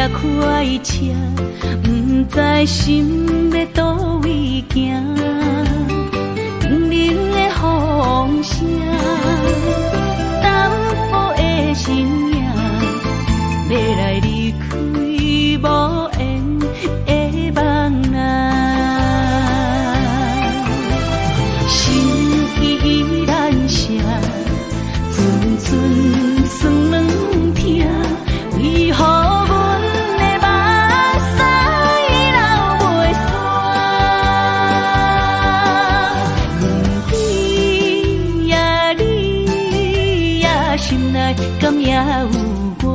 快車，毋知心欲佗位行。叮鈴的風聲，淡薄的身影，欲來離開無緣的夢啊。心意難捨，陣陣酸軟疼，為何阮的目屎流袂煞？你呀你呀，心內敢也有我？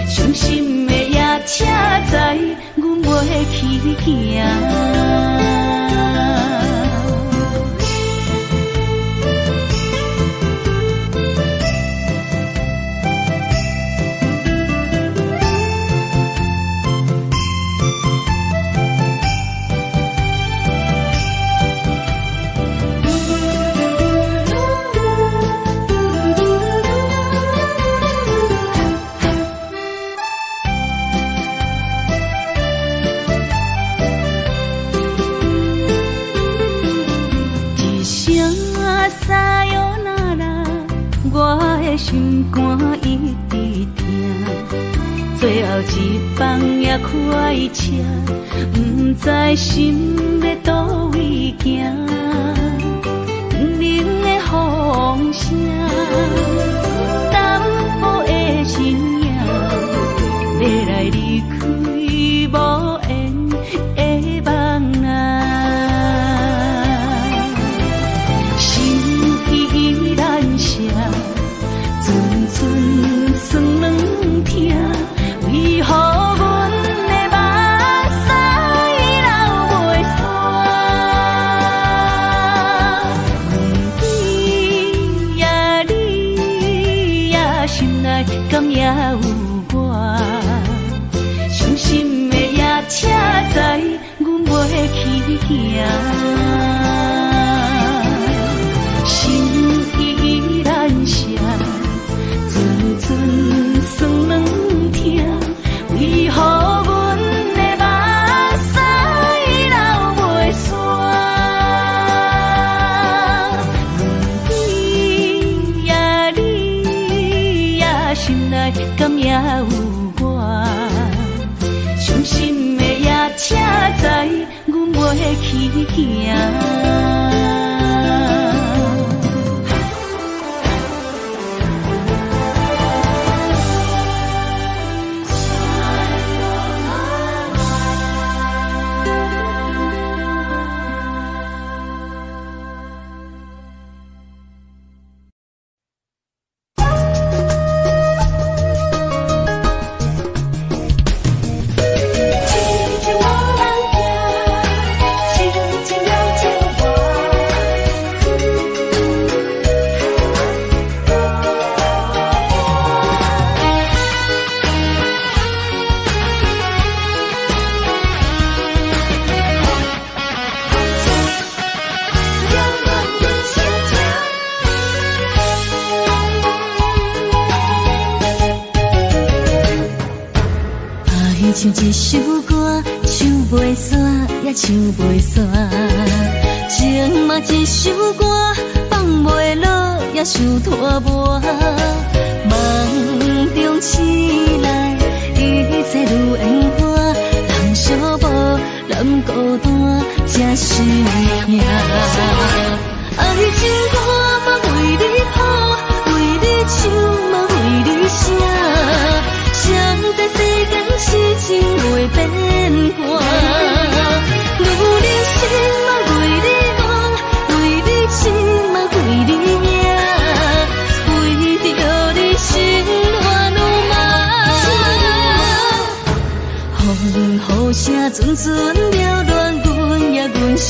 傷心的夜車知阮袂去行。一聲さよなら，我的心肝一直疼。最後一班也快車，毋知心欲佗位行。叮鈴的風聲，淡薄的身影，欲來離開無緣的夢啊。心意難捨，陣陣酸軟疼，為何阮的目屎流袂煞？你呀你呀，心內敢也有我？傷心的夜車知阮袂去行。心意難捨，陣陣酸軟疼，為何阮的目屎流袂煞？你呀你呀，心內敢也有我？傷心的夜車知阮袂去行。痴情無人聽，深情來招我。擾亂阮心情。愛像一首歌，唱袂煞，也唱袂煞。情嘛一首歌，放袂落，也想拖磨。夢中醒來，一切如煙花，人寂寞，人孤單，才心疼。愛情歌嘛為你譜，為你唱嘛為你寫。誰知世間痴情會變卦？女人心嘛為你夢，為你痴嘛為你命，為著你心亂如麻。風雨聲陣陣擾亂阮也阮心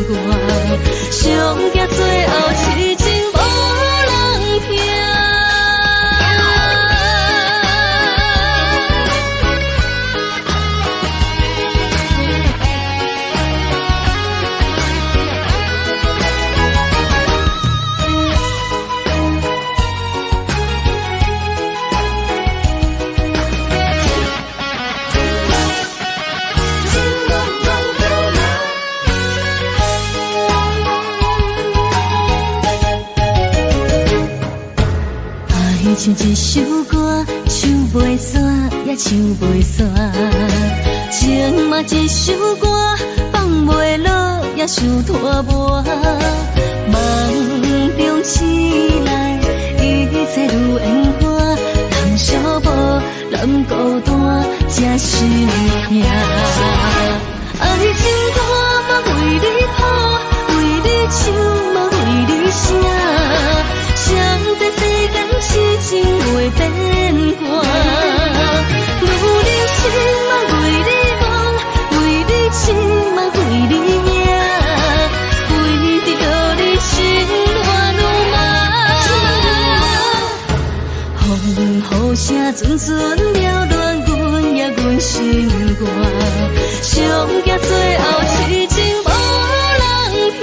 肝，上驚最後痴情無人聽。痴像一首歌，唱袂煞，也唱袂煞。情嘛一首歌，放袂落，也伤拖磨。梦中醒来，一切如烟花，人寂寞，人孤单，才心痛。爱情歌嘛为你谱，为你唱嘛为你写。谁知世间痴情会变卦，女人心嘛为你梦，为你痴嘛为你赢，为著你心乱如麻。风雨声阵阵扰乱阮也阮心肝，上惊最后痴情无人听。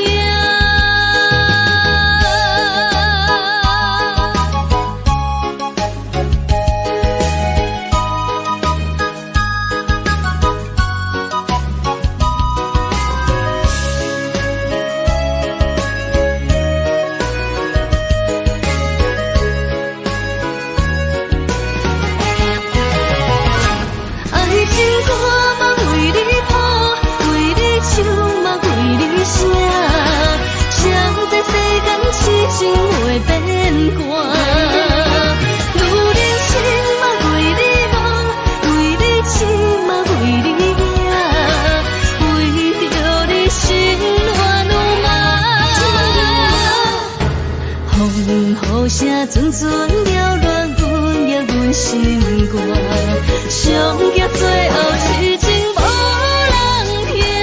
阵阵扰乱阮也阮心肝，上惊最后痴情无人听。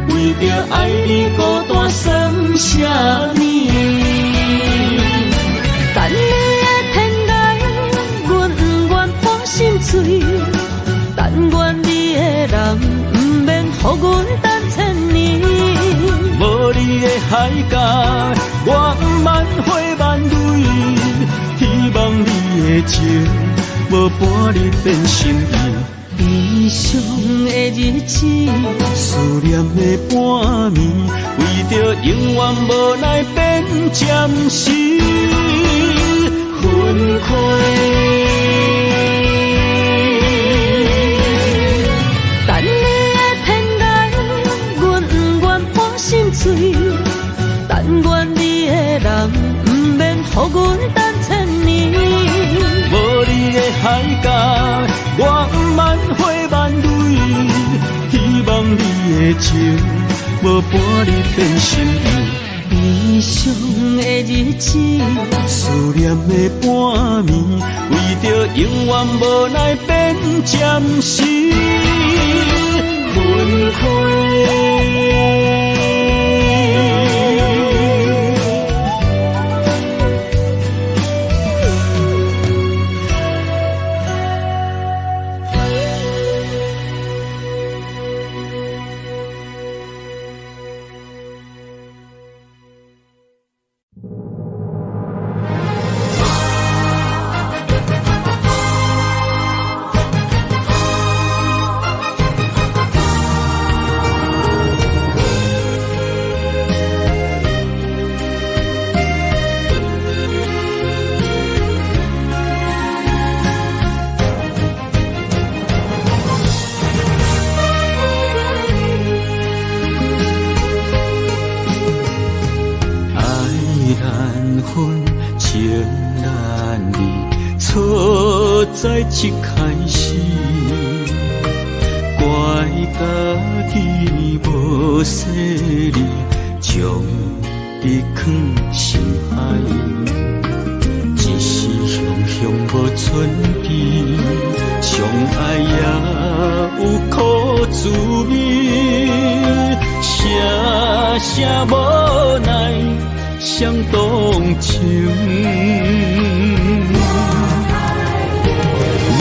為著愛你孤單算啥物？等你的天涯，阮毋願破心碎。但願你的人，毋免予阮等千年。無你的海角，我毋茫火萬蕊。希望你的情，無半日變心意。悲傷的日子，思念的半暝，為著永遠無奈變暫時分開。等你的天涯，阮毋願破心碎。但願你的人，毋免予阮等千年。無你的海角，我毋茫火萬蕊。希望你的情，無半日變心意。悲傷的日子，思念的半暝，為著永遠無奈變暫時分開。在一開始，怪家己無細膩，將你囥心海，一時雄雄無準備，相愛也有苦滋味，聲聲無奈相動情。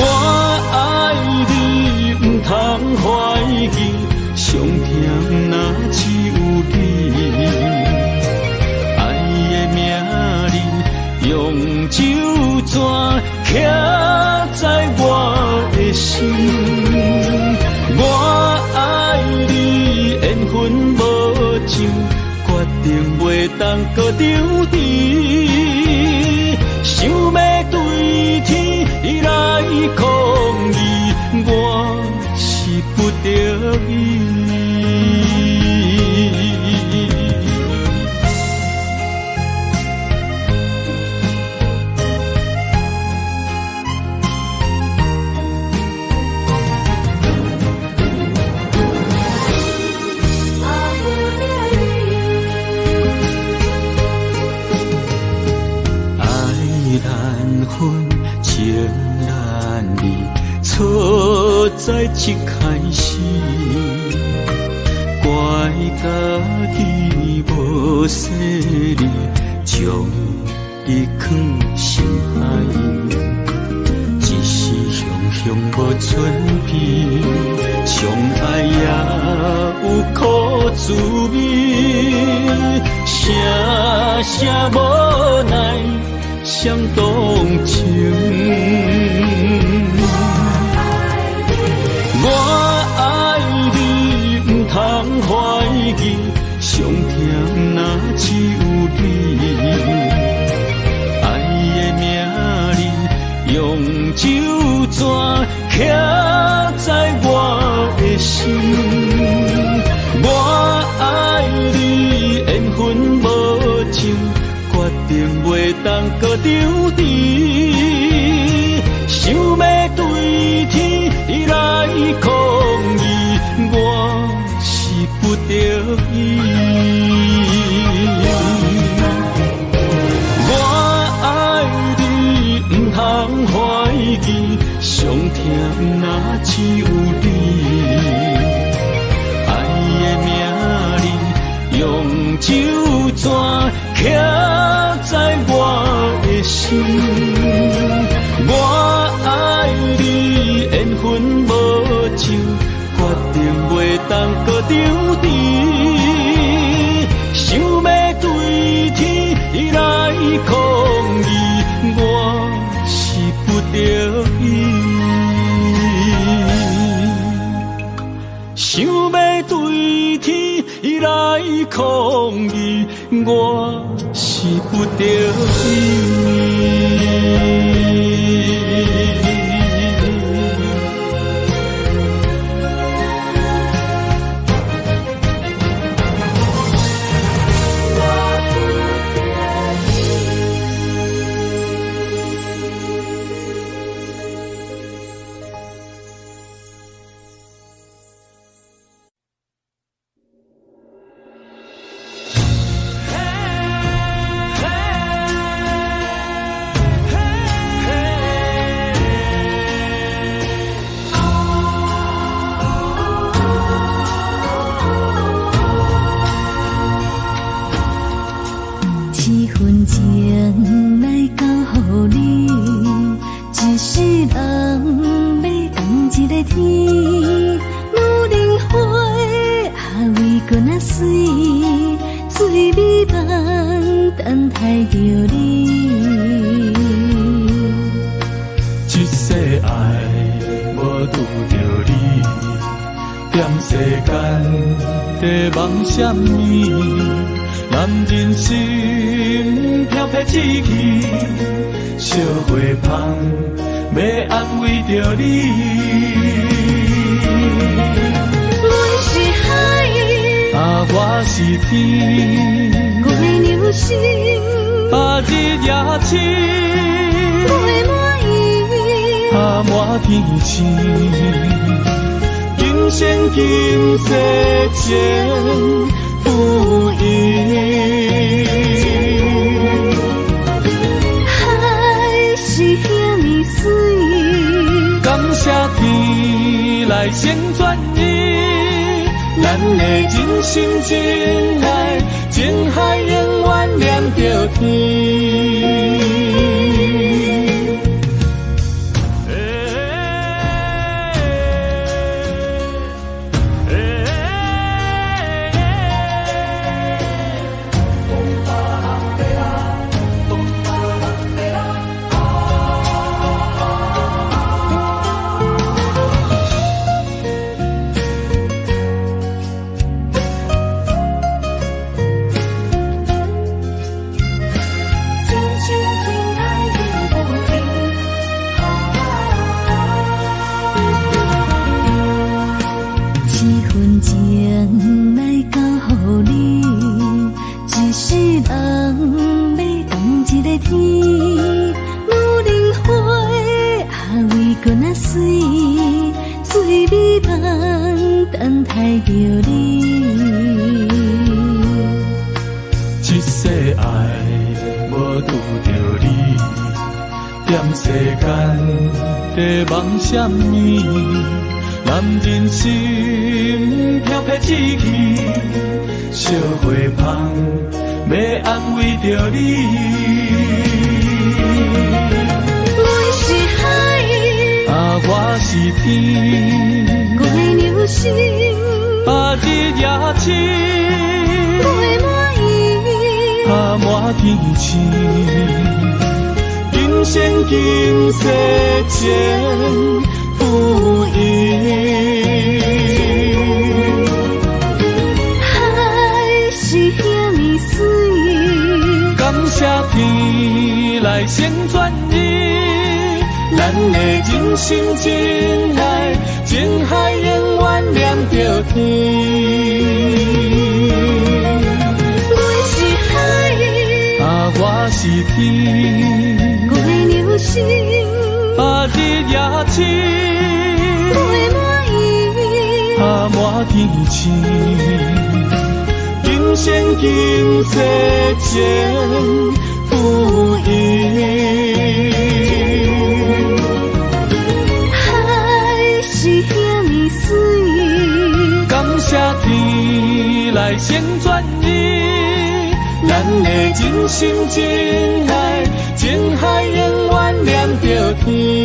我愛你，毋通懷疑，上疼若只有你。愛的名字用酒泉刻在我的心。我愛你，緣分無情，決定袂當閣相持。想欲對天來抗議，我是不得已。愛難分，情難離，錯在一開始，怪家己無細膩，將你囥心海，一時雄雄無準備，相愛也有苦滋味，聲聲無奈相動情。我愛你，毋通懷疑，上疼若只有你。愛的名字用酒泉刻在我的心。我愛你，緣分無情，決定袂當閣相持。想欲對天來抗議，我是不得已。我愛你，毋通懷疑，上疼若只有你。愛的名字我爱你，缘分无酒，决定袂当阁长持。想欲对天来抗议，我是不得已。想欲对天来抗议，我是不得已。天。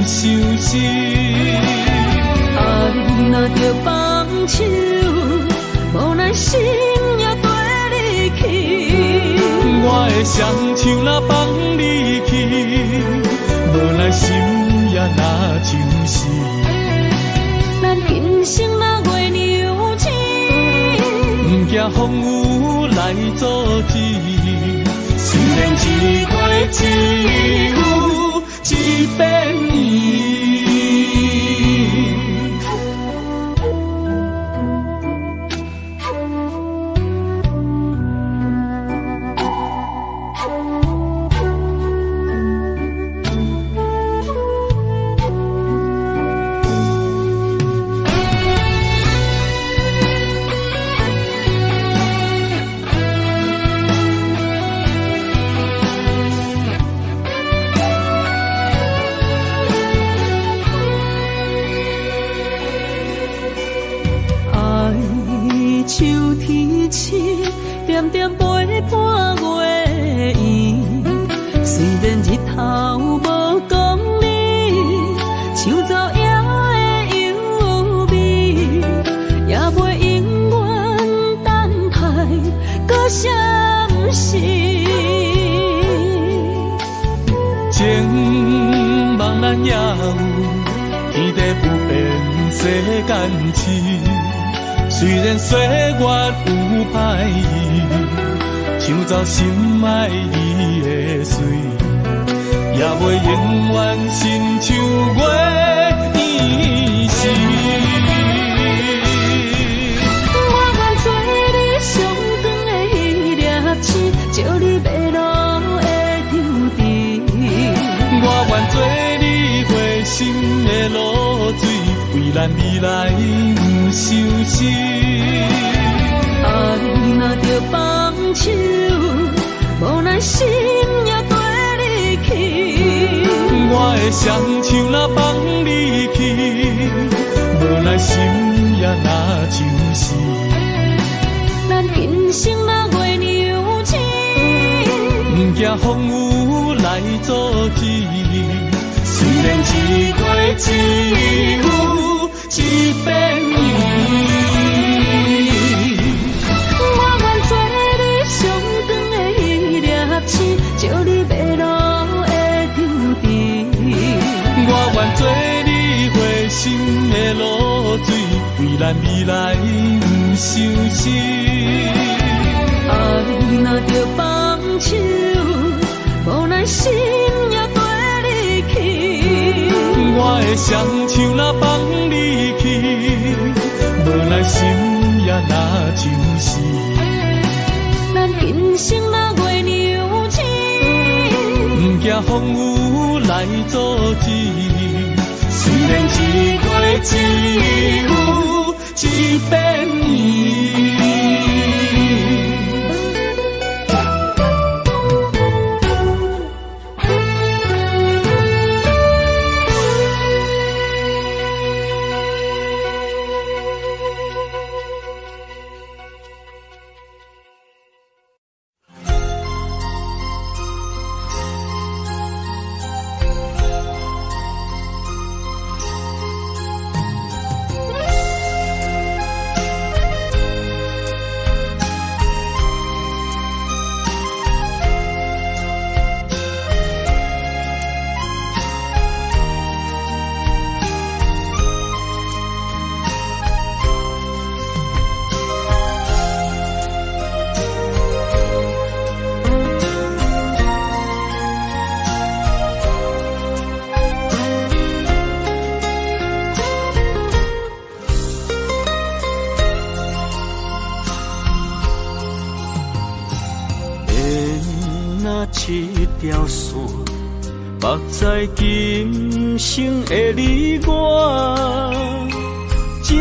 心心相印，感谢。双手若放你去，无奈心也若像是。咱今生若月娘亲，毋惊风雨来阻止。虽然一月只有一遍圆。条线，缚在今生的你我，情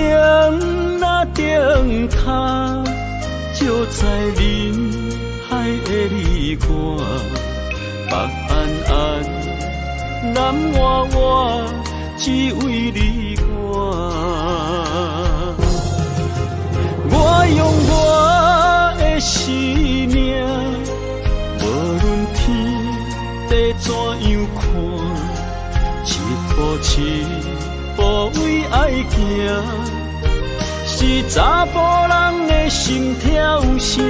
若灯塔，照在人海的你我，北安安，南活活，只为你我。我用我的生命，无论天地怎样看，一步一步为爱行，是查埔人的心跳声。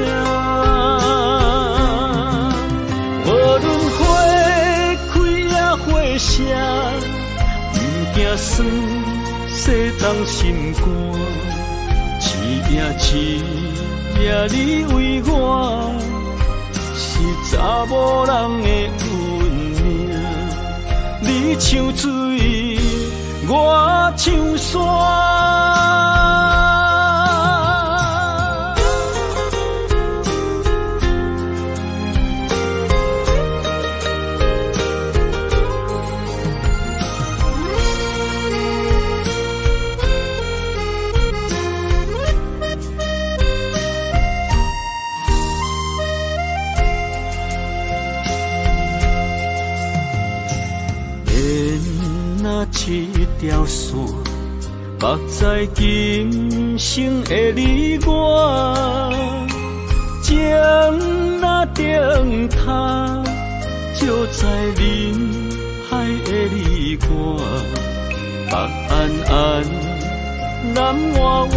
无论花开抑花谢，毋惊酸，世东心肝。一夜一夜你为我，是查某人的运命。你像水，我像山。一条线，缚在今生的你我，情若灯塔，照在人海的你我，北安安，南活活，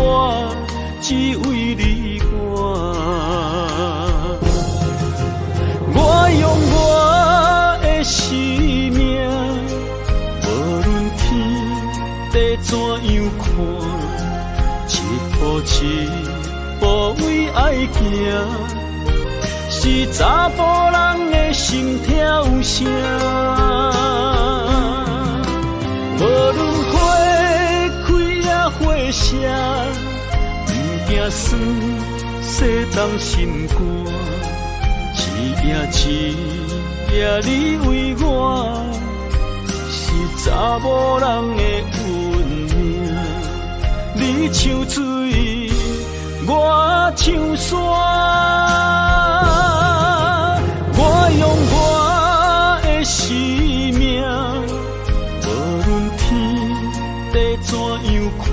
只为你我。我用我的生命，地怎样看，一步一步为爱行，是查埔人的心跳声。无论花开抑花谢，毋惊酸，世东心肝。一夜一夜你为我，是查某人的运命。你像水，我像山。我用我的生命，无论天地怎样看，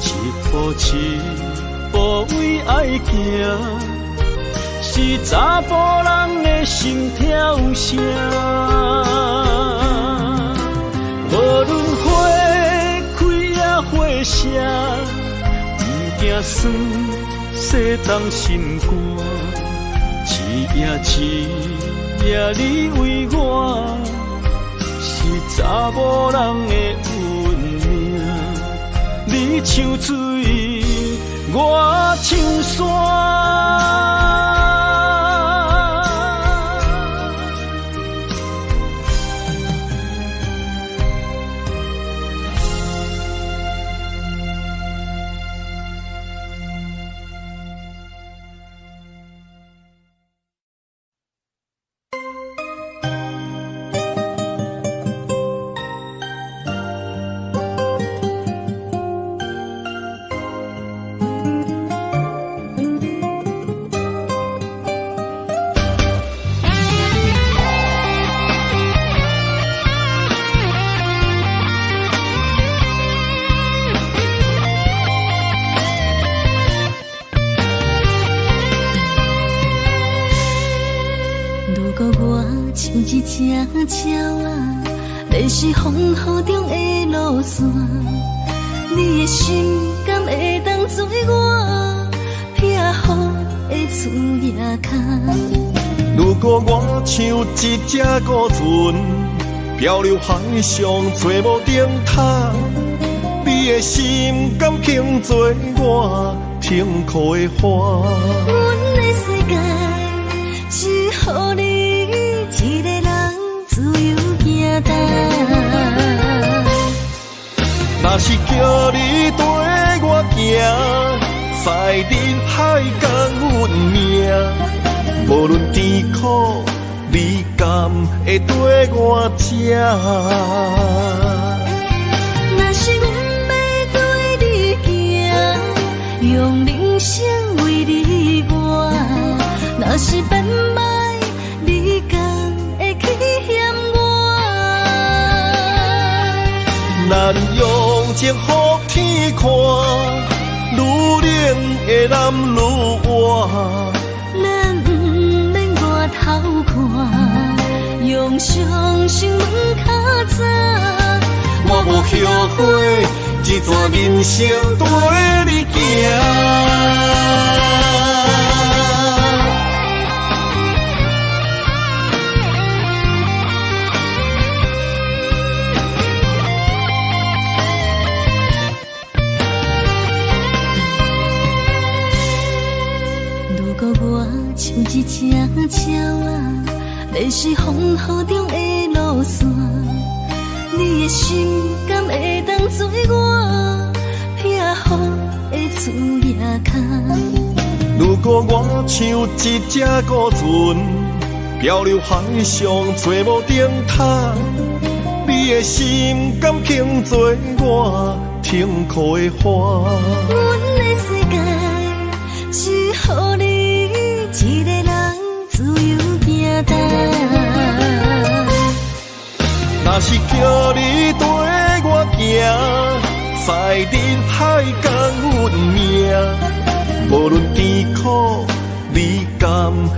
一步一步为爱行，是查埔人的心跳声。无论花开抑花谢，毋惊酸，世东心肝。一夜一夜你为我，是查某人的运命。你像水，我像山。隻鳥仔，欲是風雨中的路線，你的心敢會當做我避雨的厝仔跤？如果我像一隻孤船，漂流海上找無燈塔，你的心敢肯做我停靠的岸？阮的世界只予你一个人自由行動。若是叫你綴我行，驶入海共阮命，无论甜苦，你敢会綴我这？若是阮欲綴你行，用人生為你活；若是變歹，你敢會去嫌我？咱用情予天看，愈冷的男愈活。咱毋免外頭看，用相信問較早。我無後悔，這段人生綴你行。如果我像一隻鳥仔，欲是風雨中的路線，你的心敢會當做我避雨的厝仔跤？如果我像一隻孤船，漂流海上找無燈塔，你的心敢肯做我停靠的岸？阮的世界只予你一个人自由行動。若是叫你綴我行，驶入海共阮命，無論甜苦，你敢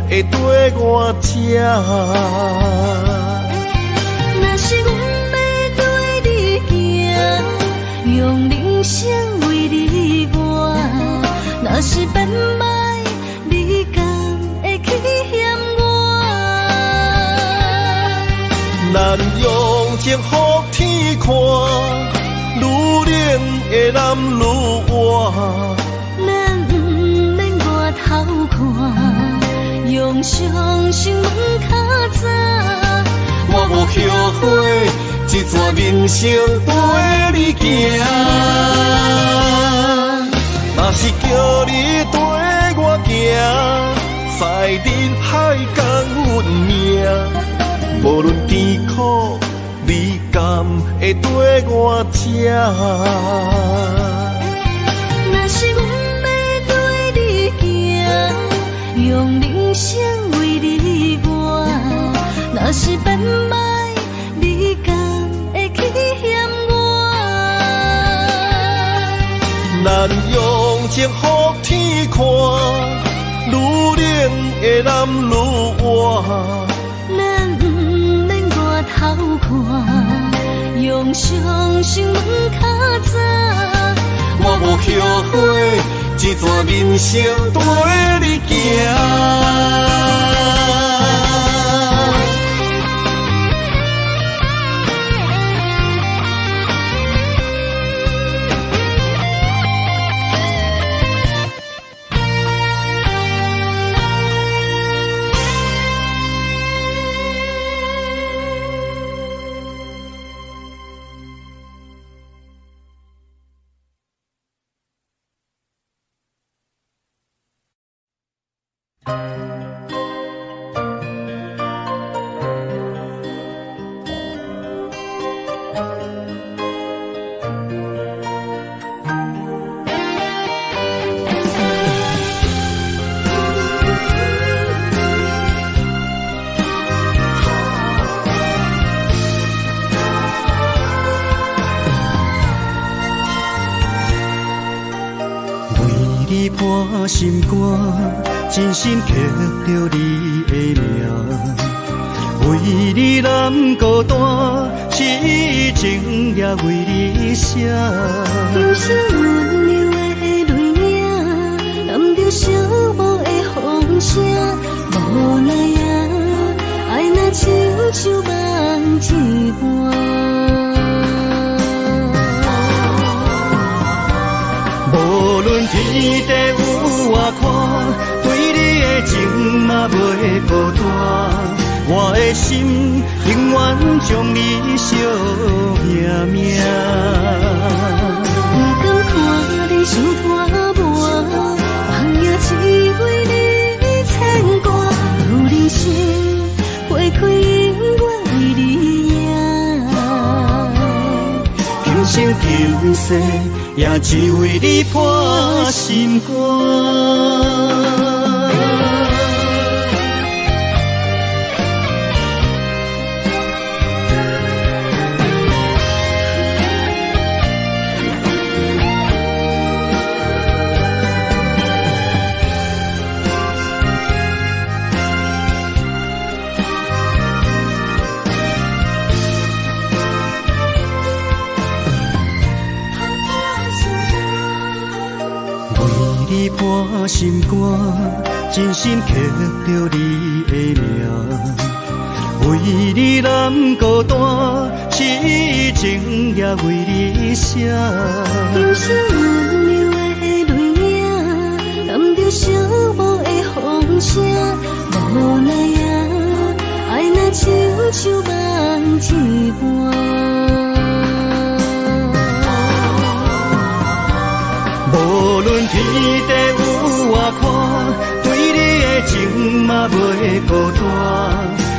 會綴我這？若是阮欲綴你行，用人生為你活；若是變歹，你敢會去嫌我？咱用情予天看，愈冷的男愈活。咱毋免外頭看，用相信問較早。我無後悔，這段人生綴你行。若是叫你綴我行，驶入海共阮命，無論甜苦，你敢會綴我這？若是阮欲綴你行，用人生為你活；若是變歹，你敢會去嫌我？咱用情予天看，愈冷的男愈活。咱毋免外頭看，用相信問較早。我無後悔，這段人生綴你行。為你破心肝，真心刻著你的名。為為你難孤單，詩情也為你寫。今生溫柔的淚影，含著寂寞的風聲，無奈啊，愛若親像夢一般。無論天地有偌寬，對你的情嘛袂孤單。我的心永遠將你惜命命。不甘看你伤拖磨，放也只為你牽掛。有人生花開永遠為你贏。今生今世也只為你破心肝。破心肝，真心刻著你的名，為你難孤單，詩情也為你寫。今生溫柔的淚影，含著寂寞的風聲，無奈啊，愛若親像夢一般。無論天地有偌寬，對你的情嘛袂孤單。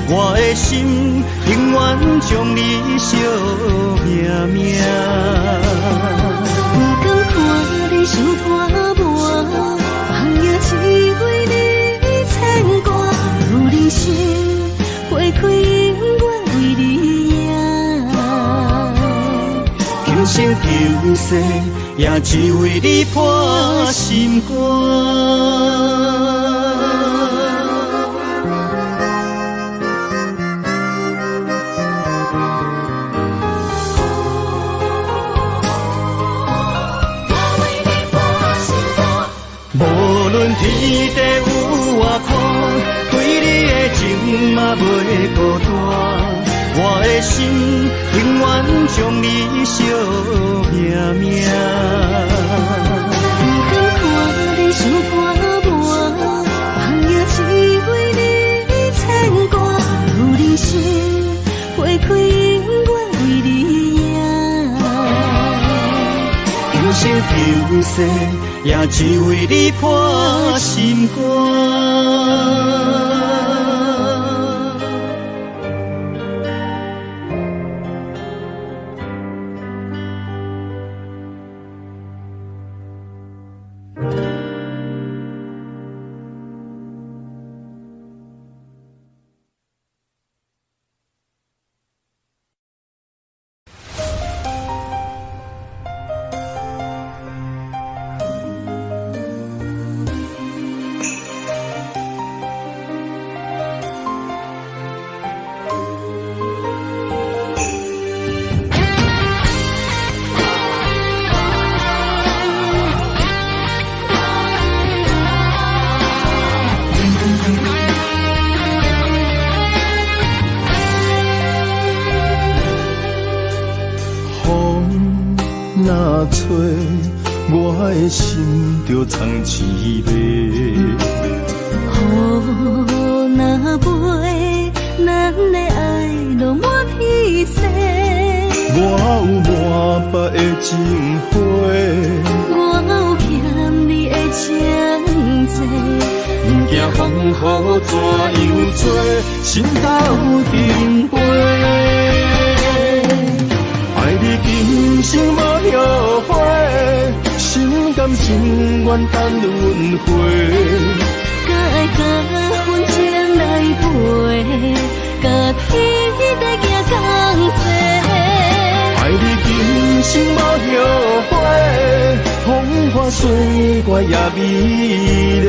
我的心永遠將你惜命命。不甘看你伤拖磨，放也只為你牽掛。有人生花開永遠為你贏。今生今世也只為你破心肝。無論天地有偌寬，對你的情嘛袂孤單。我的心永遠將你惜命命。不甘看你伤拖磨，放也只為你牽掛。有人生花開永遠為你贏。今生今世也只為你破心肝。我的心就藏一个。雨若飞，咱的爱落满天际。我有满腹的情花，我有欠你的情债。不惊风雨怎样吹，心斗阵飞。爱你今生无后悔，心甘情愿等轮回。甲爱甲分情来陪，甲天地行同齐。爱你今生无后悔，风花雪月也美丽。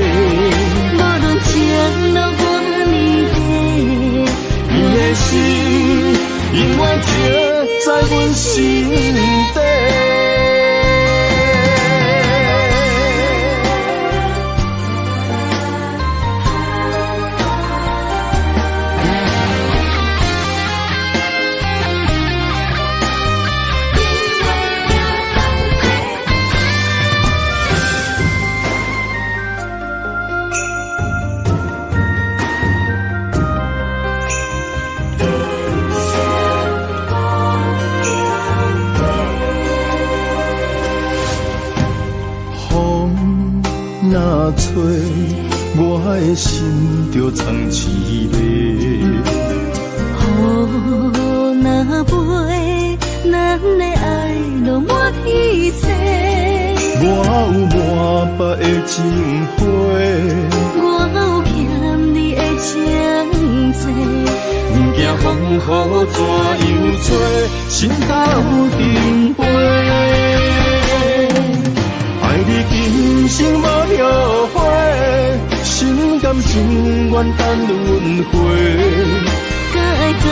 无论情路偌年长，你的的心永遠刻在阮心底。若吹，我的心就藏凄迷。雨若飞，咱的爱落满天星。我有满腹的情话，我有欠你的情债。不惊风雨怎样吹，心斗阵飞。爱你今生无后悔，心甘情愿等轮回。甲爱甲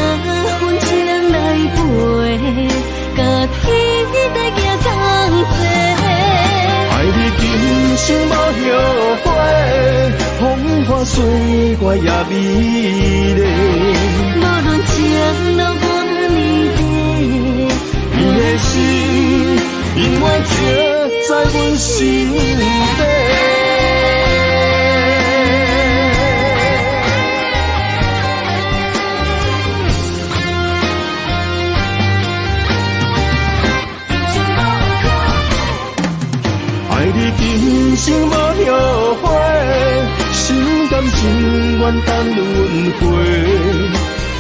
分情来陪，甲天地行同齐。爱你今生无后悔，风花雪月也美丽。无论情路偌呢长，你的心永远刻在阮心底。爱你今生无后悔，心甘情愿等轮回。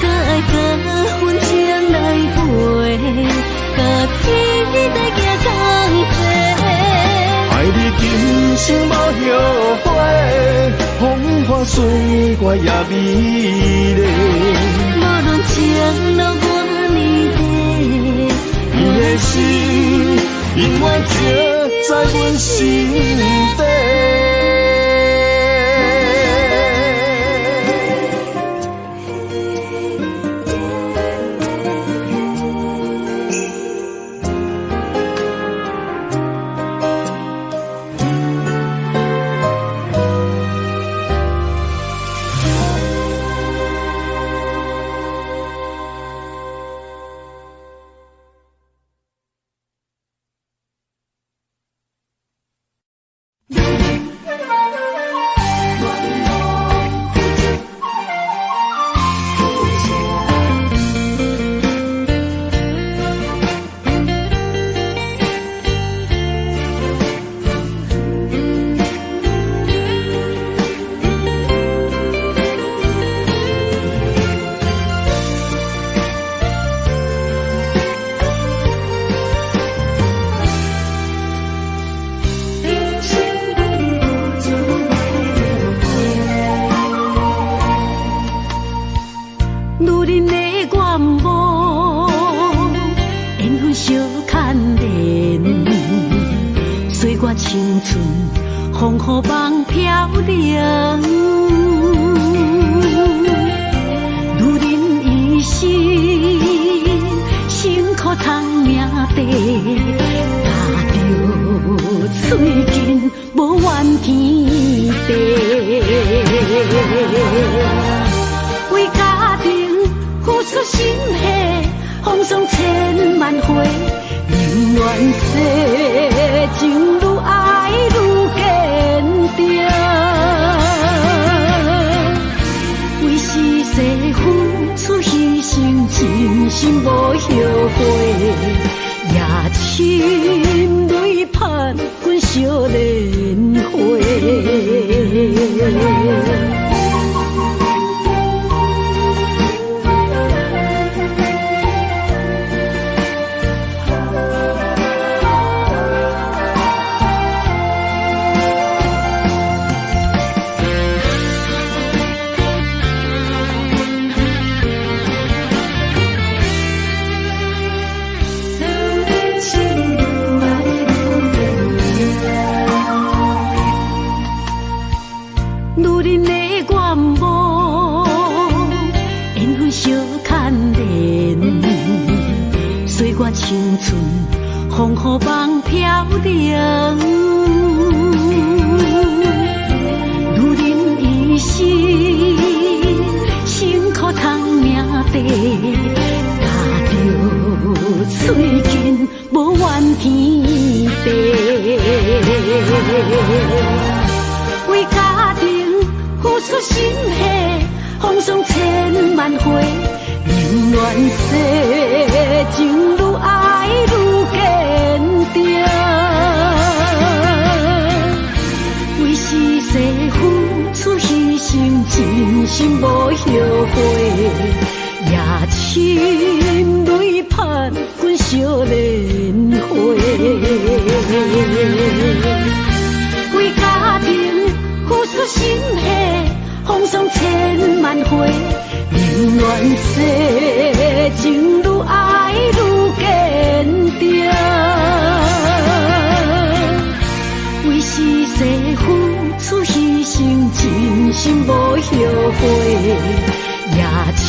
甲爱甲分情来陪，甲天地行同齐。爱你今生无后悔，风花雪月也美丽。无论情路偌呢长，你的心永远刻在阮心底。青春风雨梦飘零，女人一生辛苦藏命地，咬着喙唇无怨天地，为家庭付出心血，风霜千万回。宁愿说情愈爱愈坚定，为时势付出牺牲，真心无后悔，也亲泪盼阮惜莲花。女青春风雨梦飘零。女人一生辛苦通命短，咬著喙紧无怨天地。为家庭付出心血，风霜千万回，宁愿说情愈爱愈坚定。为时势付出牺牲，真心无后悔，也亲泪盼阮惜莲花。为家庭付出心血，风霜千万回，宁愿说情愈爱愈坚定。为时势付出牺牲，真心无后悔，也亲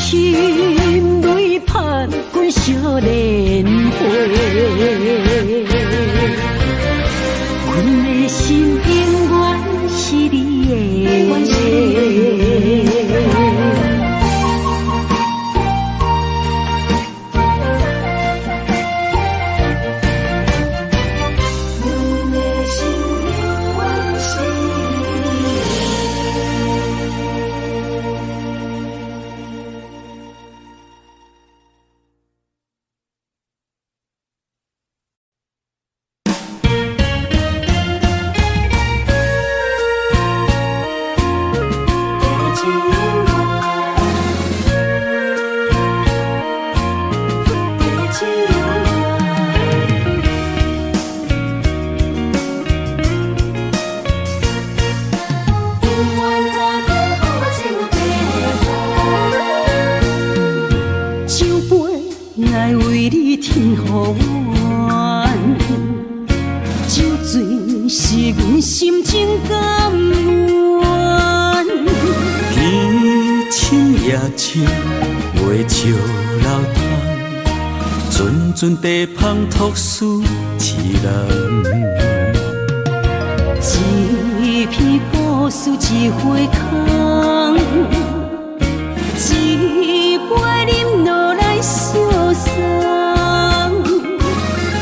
泪盼阮惜莲花。阮的心永远是你的。阵地芳托死一人，一篇故事一回空，一杯饮落来相送。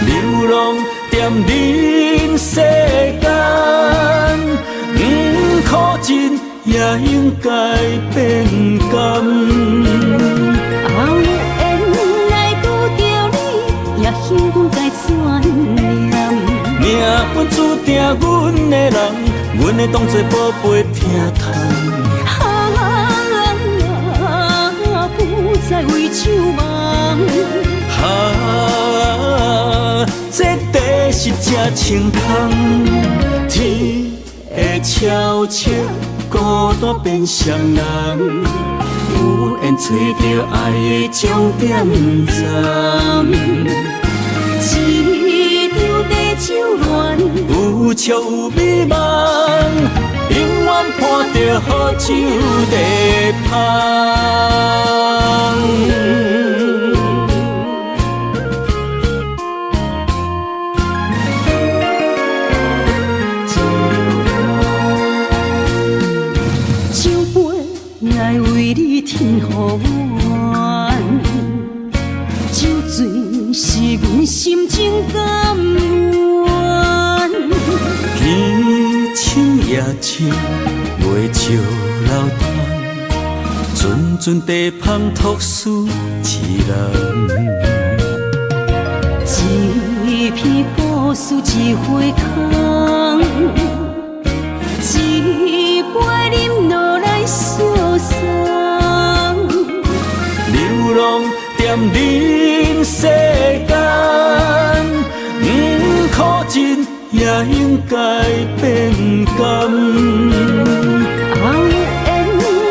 流浪踮人世间，不苦尽也应该变甘。命本注定阮的人，阮会当作宝贝疼痛。啊，不再为酒梦。啊，这地是这清空，天会悄悄，孤单变双人，有缘找著爱的终点站。一场地酒恋，有笑有美梦，永远伴著好酒在芳。酒杯爱为你天予愿，酒醉是阮心情甘愿。天深夜深，袂笑流淌，阵阵地芳托死一人。一篇故事一回空，一杯饮落来相送。流浪踮人世间，不苦尽也应该变甘。啊，有缘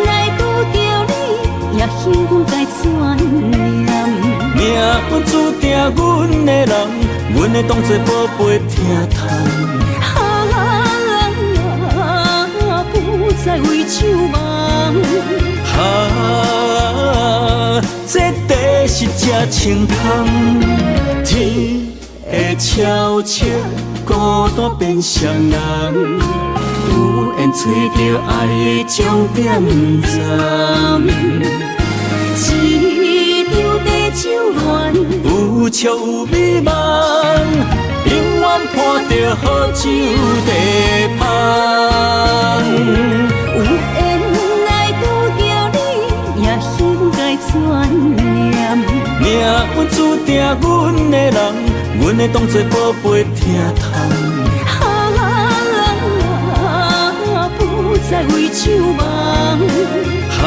来拄著你，也幸运该转念。命本注定阮的人，阮会当作宝贝疼痛。啊，不再为酒梦。啊，这地是是这清香。天会悄悄，孤单变双人，有缘揣著爱的终点站。一场地酒恋，有笑有美梦，永远伴著好酒茶香。有缘来拄著你，也应该转念。命运注定阮的人，阮会当作宝贝疼痛。啊，不再为酒梦。啊，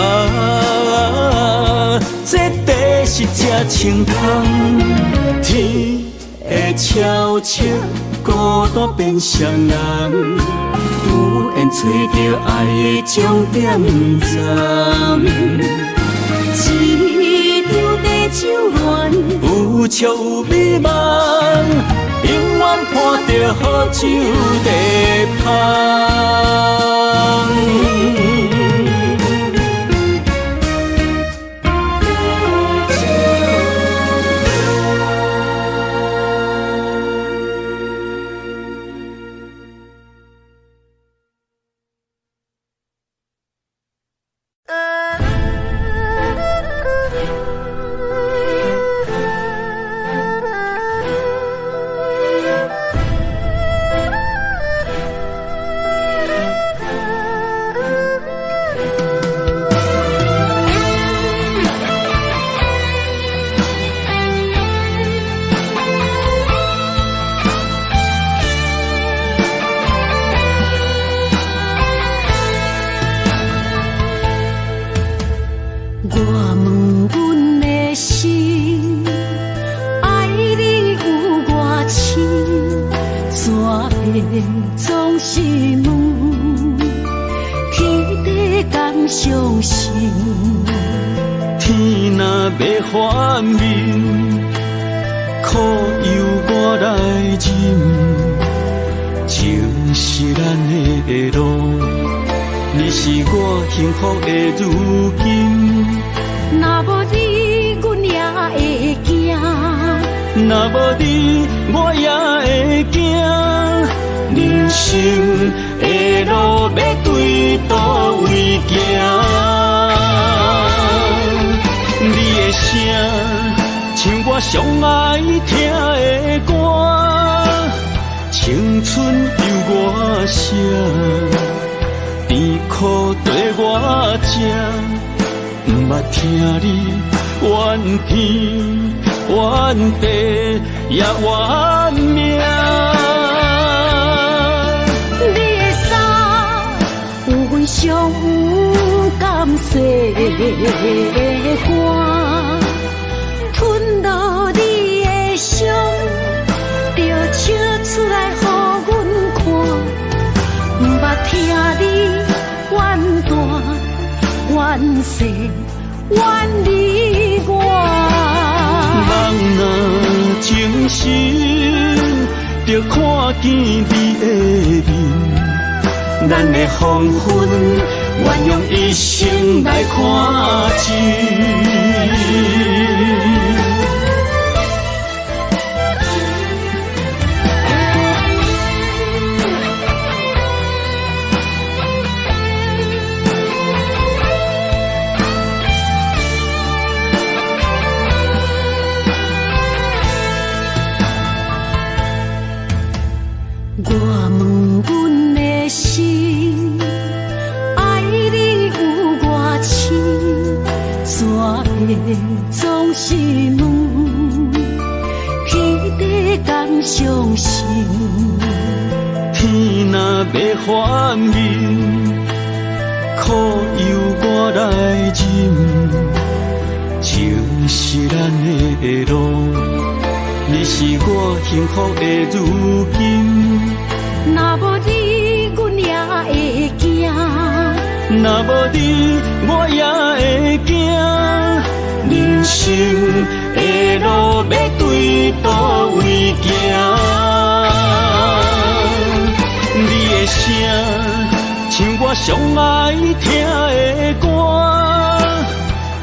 这茶是这清香，天会悄悄，孤单变双人，有缘揣著爱的终点站。一场地酒恋，有笑有美梦，永远伴著好酒茶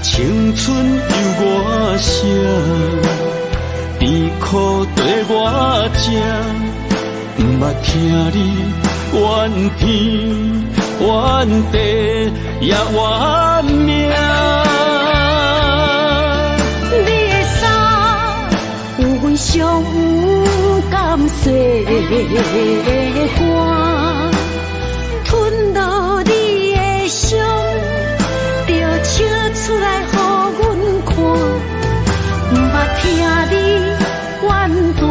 香。青春由我写，甜苦缀我食，毋捌听你怨天怨地也怨命。你的衫有阮上甘细汗，吞落你的伤，就笑出来予阮看。毋捌听你怨大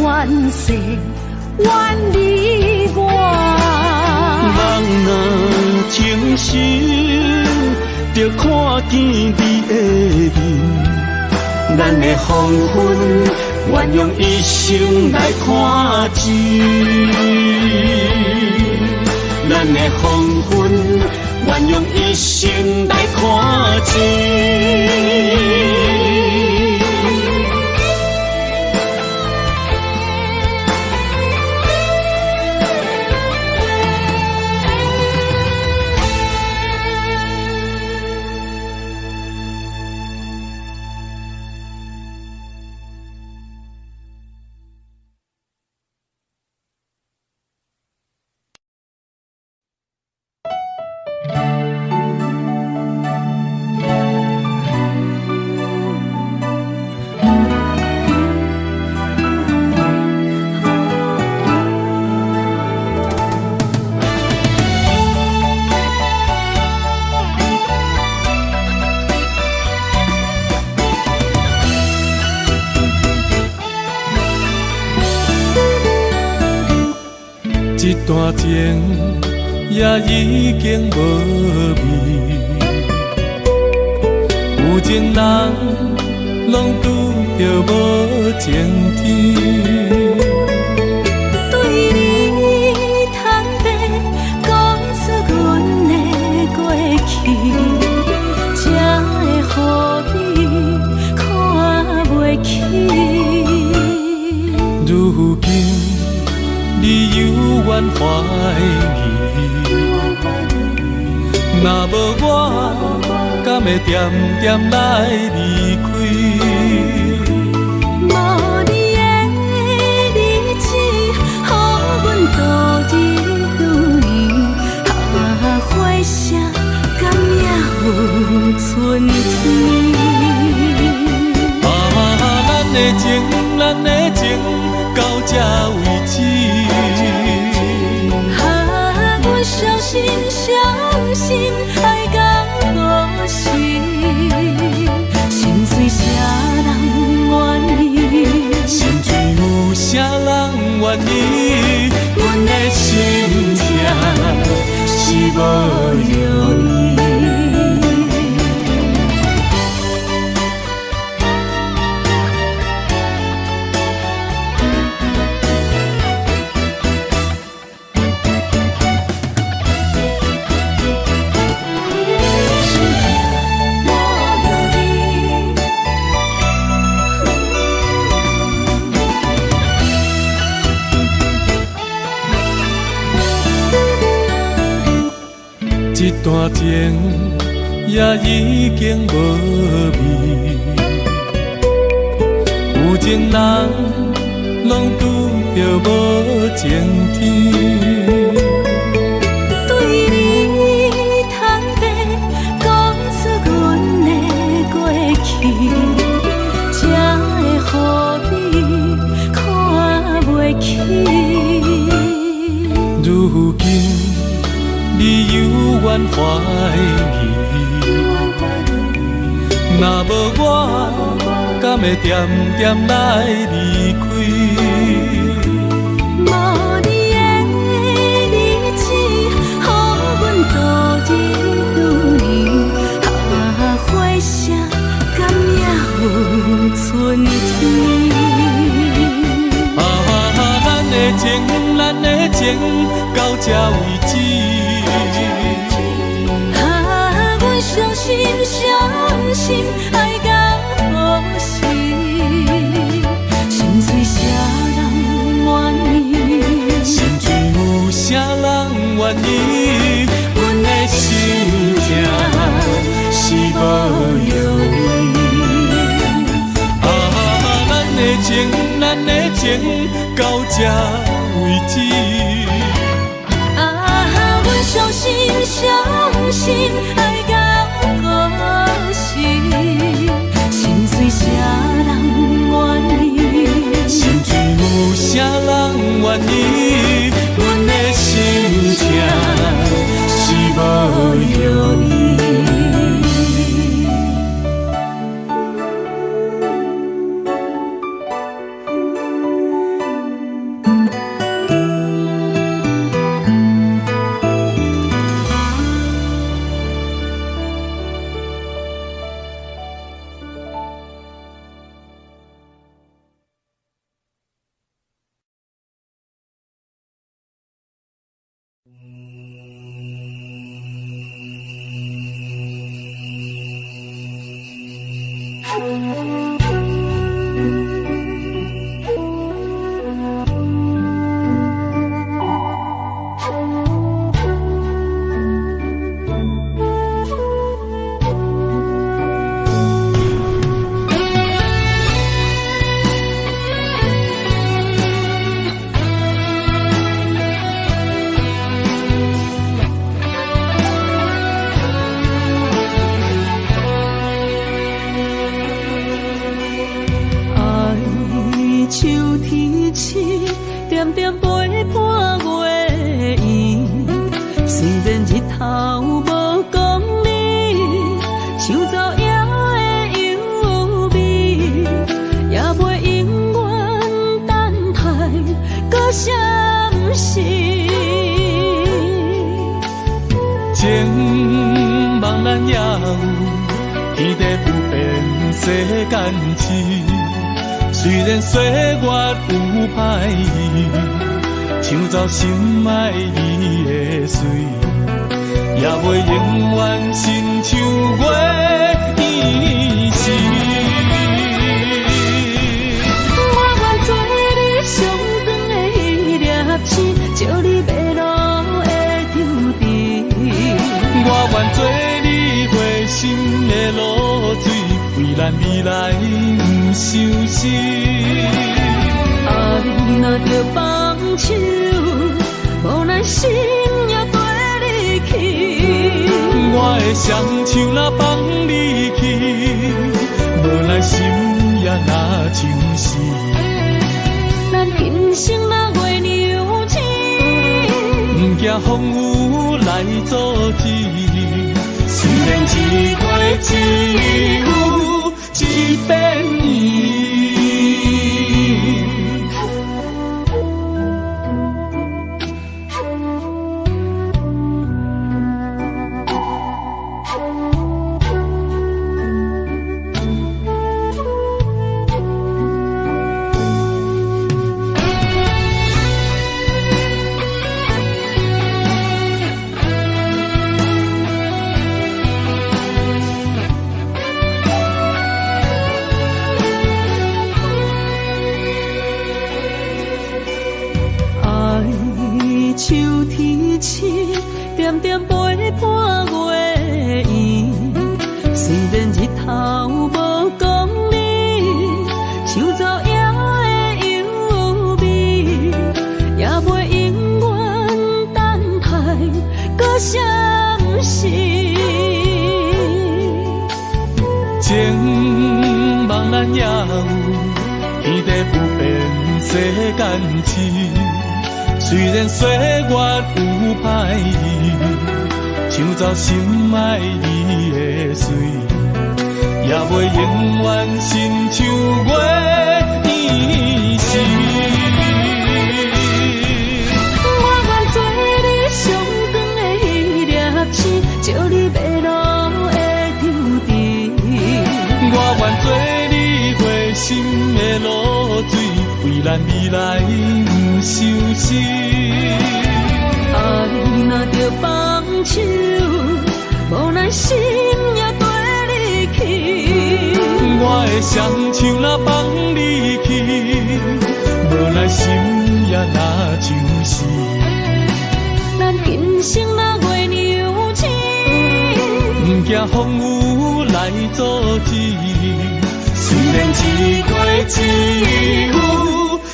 怨细怨你我。梦若情深，就看见你的面。咱的黄昏，愿用一生来看真。咱的黄昏，愿用一生来看真。这段情也已经无味，有情人拢拄著无情天。对你坦白讲出阮的过去，才会予你看袂起。如今你犹原怀疑，若无我，敢会恬恬来离开？无你的日子，予阮度日如年。啊，花谢敢也有春天？啊，咱的情，咱的情，到这为止。啊，阮相信，相信爱到何时？心碎啥人愿意？心碎有啥人愿意？阮的心痛是无药医。这段情也已经无味，有情人拢拄著无情天。对你坦白讲出阮的过去，才会予你看袂起。如今你犹原怀疑，若无我，敢会恬恬来离开？无你的日子，予阮度日如年。啊，花谢敢也有春天？啊，咱的情，咱的情，到这为止。啊，阮相信，相信爱到何时？心碎啥人愿意？心碎有啥人愿意？阮的心痛是无的情，咱的情到这为止。啊，阮伤心伤心，爱到何时？心碎啥人愿意？心碎有啥人愿意？阮的心痛是无药医。惊风雨来阻止，虽然一过只有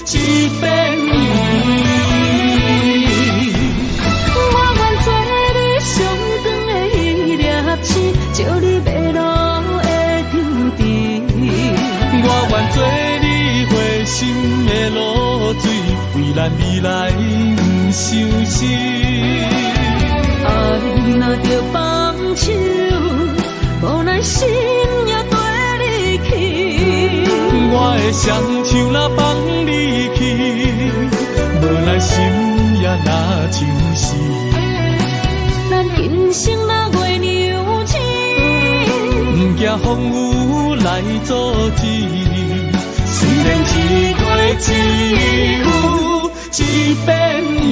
一遍暝。我愿做你上长的彼粒星，照你迷路的乡镇。我愿做你花心的露水，为咱未来毋伤心。爱若著放手，无奈心也缀你去。我的双手若放你去，无奈心也若像是。咱今生若月娘亲，毋惊风雨来阻止。虽然一月只有一遍暝。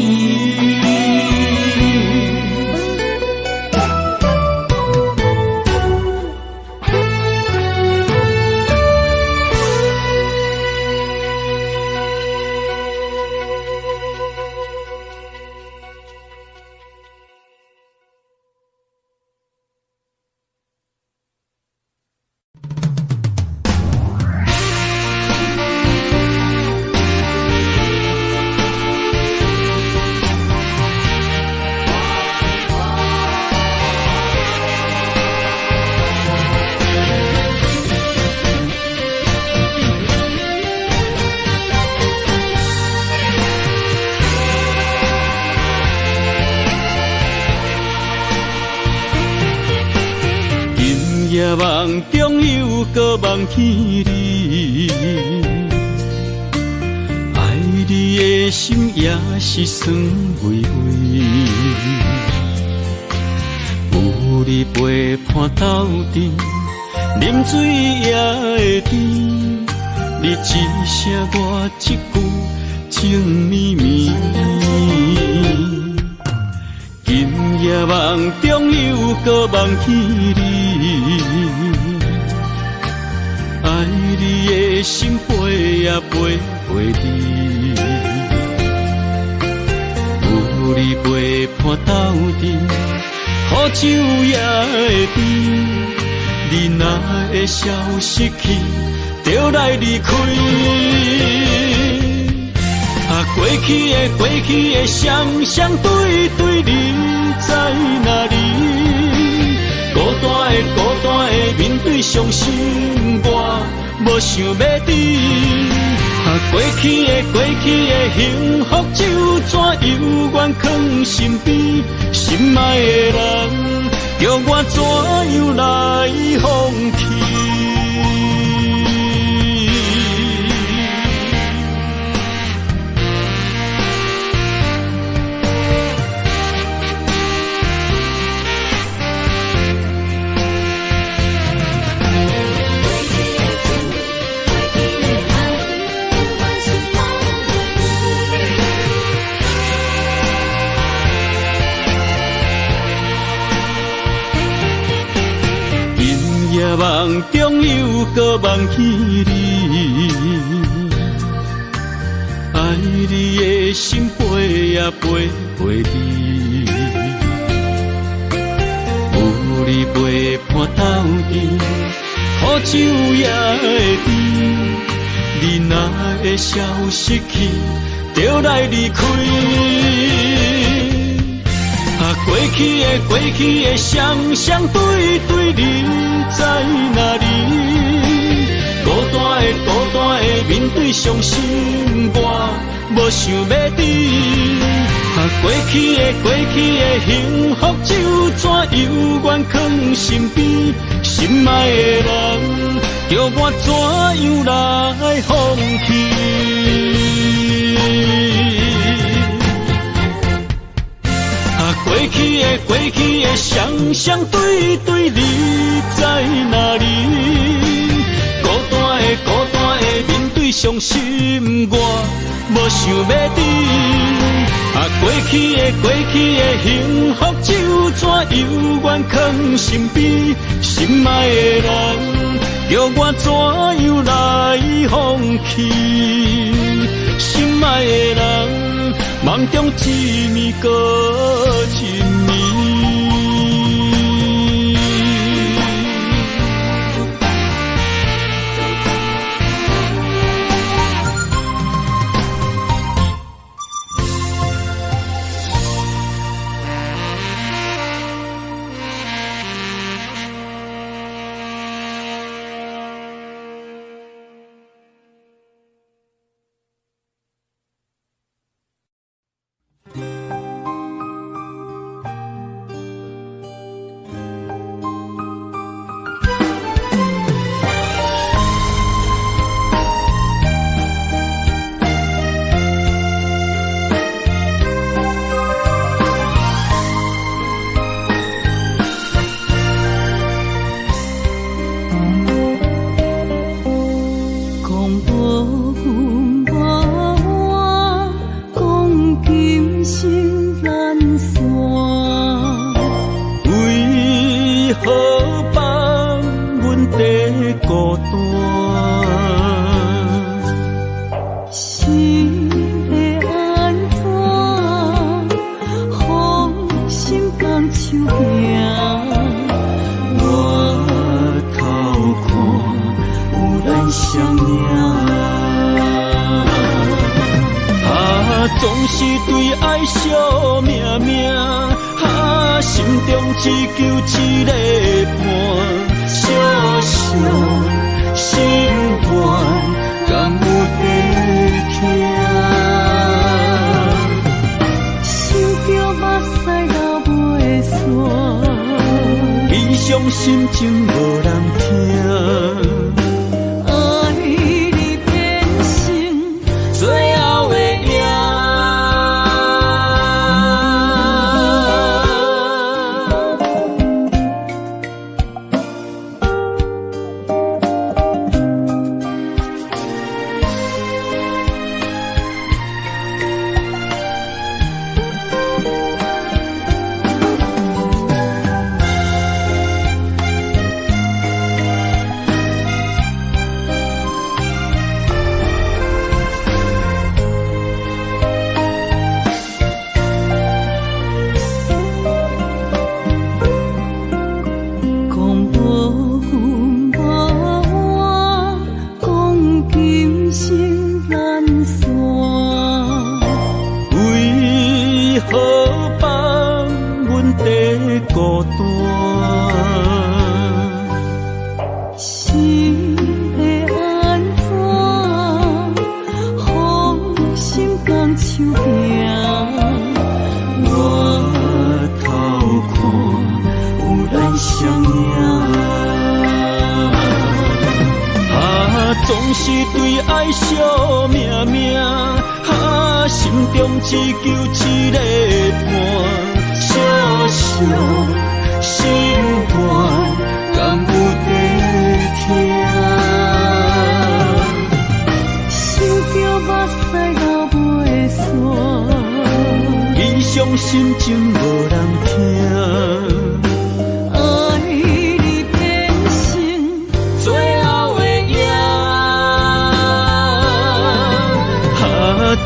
梦中又阁梦见你，爱你的心也是酸微微。有你陪伴斗阵，啉水也会甜。你一声我一句情绵绵。今夜梦中又阁梦见你。爱你的心飞呀飞袂离，有你陪伴斗阵，苦酒也会甜。你若会消失去，就来离开。啊，过去的过去的双双对对，你在哪里？孤单的孤单的面对伤心，我无想欲离。啊，过去的过去的幸福酒怎犹原藏身边？心爱的人，叫我怎样来放弃？梦中又阁梦见你，爱你的心飞呀飞袂离，有你陪伴斗阵，苦酒也会甜。你若会消失去，就来离开。啊，过去的过去的双双对对，你在哪里？孤单的孤单的面对伤心，我无想欲离。啊，过去的过去的幸福酒怎犹原藏身边？心爱的人，叫我怎样来放弃？过去的过去的双双对对，你在哪里？孤单的孤单的面对伤心，我无想欲离。啊，过去的过去的幸福酒怎犹原藏身边？心爱的人，叫我怎样来放弃？心爱的人，梦中一暝阁一暝。無阮無我，講今生難散。為何放阮在孤單？是會按怎？放心放手行。我頭看有咱相影，啊，總是對愛惜命命，啊，心中只求一个伴，小小心願，敢有在聽？想著目屎流袂煞，悲傷心情無人聽。愛你變成最後的影。講無阮無我，講今生難散。為何放阮在孤單？是會按怎？放心放手行。我頭看有咱相影，啊，總是對愛惜命命，啊，心中只求一个伴，小小心願，敢有在聽？想著目屎流袂煞，悲傷心情無人聽。愛你變成最後的影，啊，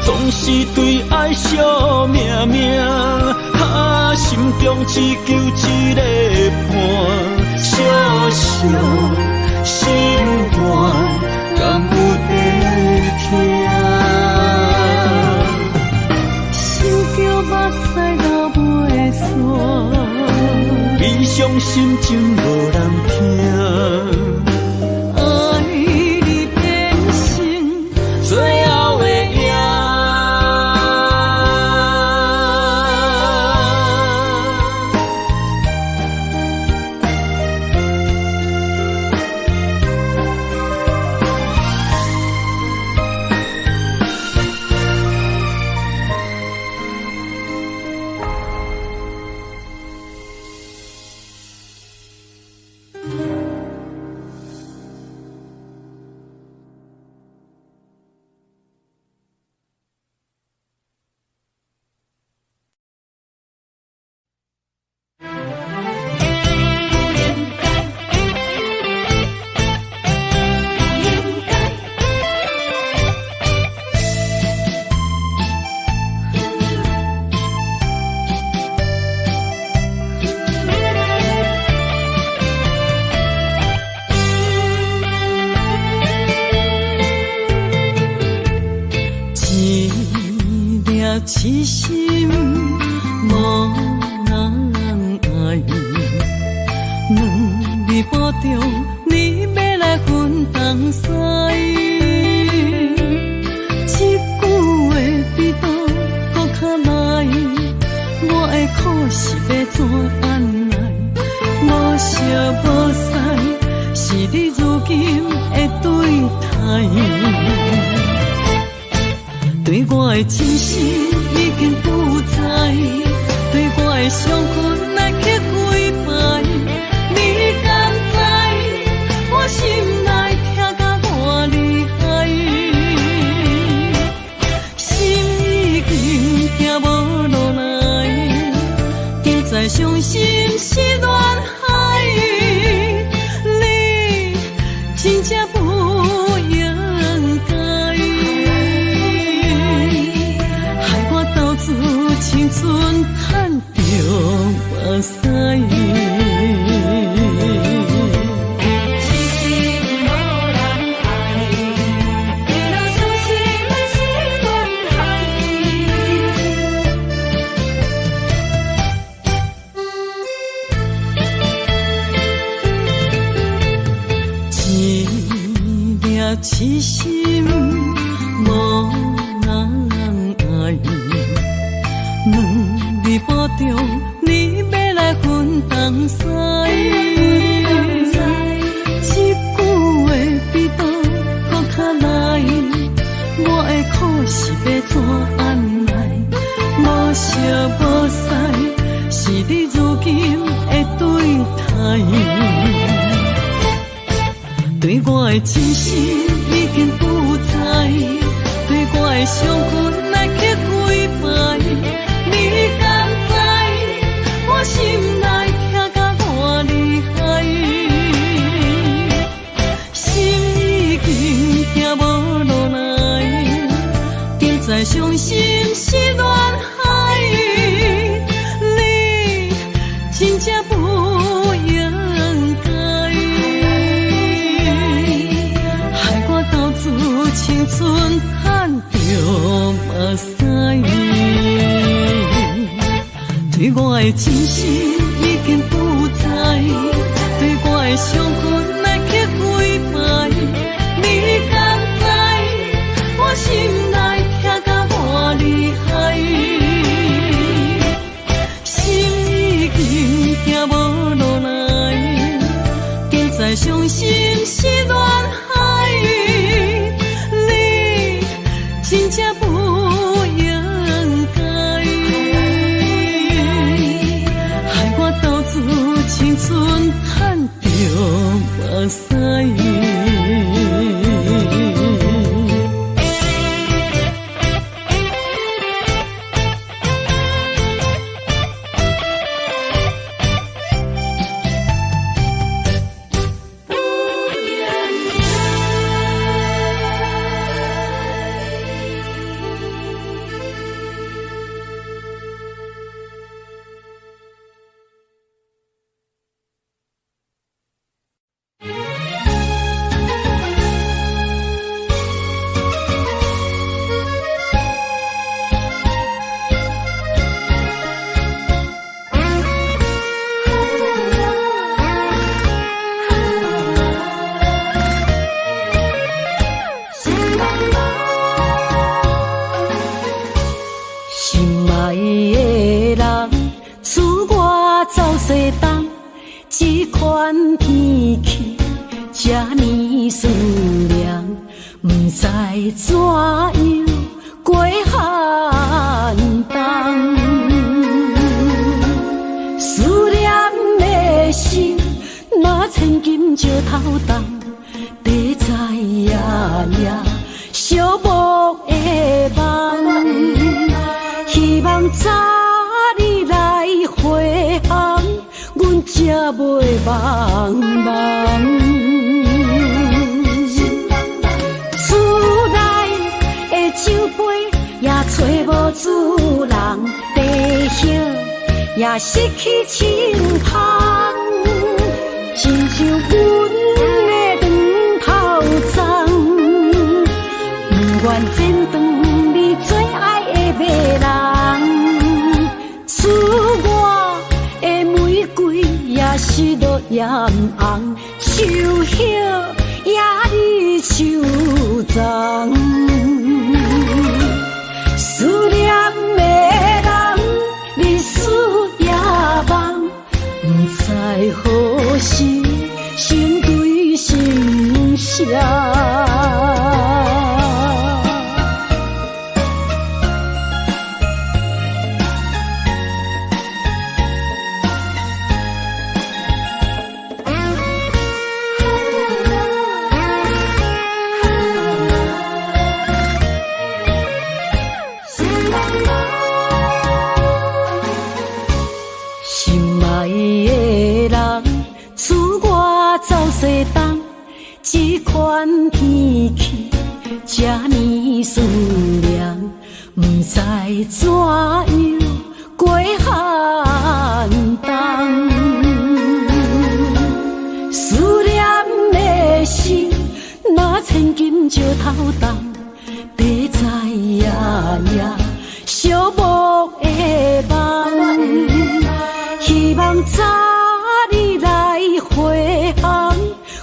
總是對愛惜命命，啊，心中只求一个伴，小小心願，敢有在聽？想著目屎流袂煞，悲傷心情無人聽。愛你變成最後的影。一粒痴心無人愛，兩暝無中，你欲來分東西。這句話比刀閣較利，我的苦是欲怎按來？無相無似，是你如今的對待。對我的真心已經不在，對我的傷痕來刻幾擺，你敢知我心內痛甲偌厲害？痴心無人愛，兩字保重，你欲來分東西。這句話比刀閣較利，我的苦是欲怎按捺？無熟無似，是你如今的對待。對我的真心已經不在，對我的傷痕來刻幾擺，你敢知我心內疼甲偌厲害？心已經行無路來，點知傷心是亂海，你真正不應該，害我投注青春趁著目屎。對我的真心已經不在，對我的傷痕來刻幾擺，你敢知我心內疼甲偌厲害？心已經行無路來，點知傷心是亂海，你真正不應該，害我投注青春趁著目屎。心愛的人，自我走西東，這款天氣這呢酸涼，不知怎樣過寒冬。思念的心，若千金石頭重，地在夜夜寂寞的夢。希望早日來回航，阮才袂茫茫。厝內的酒杯也揣無主人，茶葉也失去清芳，親像阮的長頭鬃，不願剪斷你最愛的迷人。厝外的玫瑰也是落艷紅，樹葉也離樹欉。思念的人，日思夜夢，不知何時心對心相。心愛的人，自我走西東，這款天氣這呢酸涼，不知怎樣過寒冬。思念的心，若千金石頭重，地在夜夜寂寞的夢。希望早日來回航，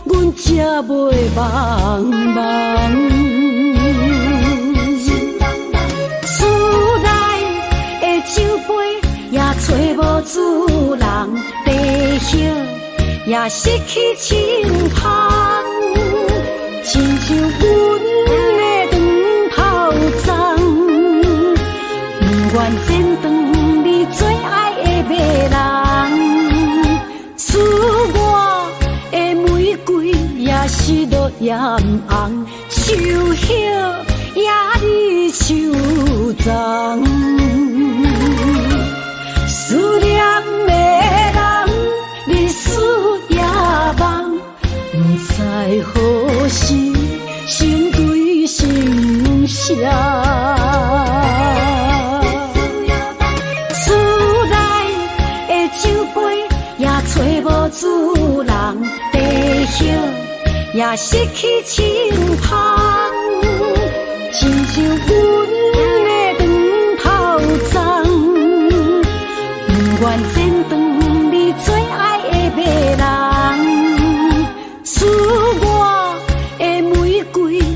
阮才才袂茫茫。厝内的酒杯也揣无主人，茶叶也失去清芳，亲像阮的长头鬃，不愿剪断你最爱的迷人。赐我的玫瑰也是落艳红，树叶也离树丛。思念的人，日思夜梦，不知何时心对心相。厝内的酒杯也揣无主人，茶叶也失去清芳，亲像阮的长头鬃，不愿剪断你最爱的迷人。赐我的玫瑰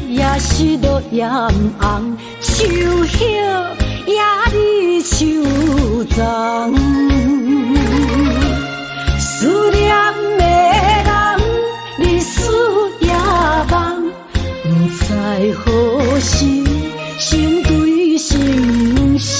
也是落艳红，树叶也离树丛。思念的人，日思夜梦，不知何时心对心相。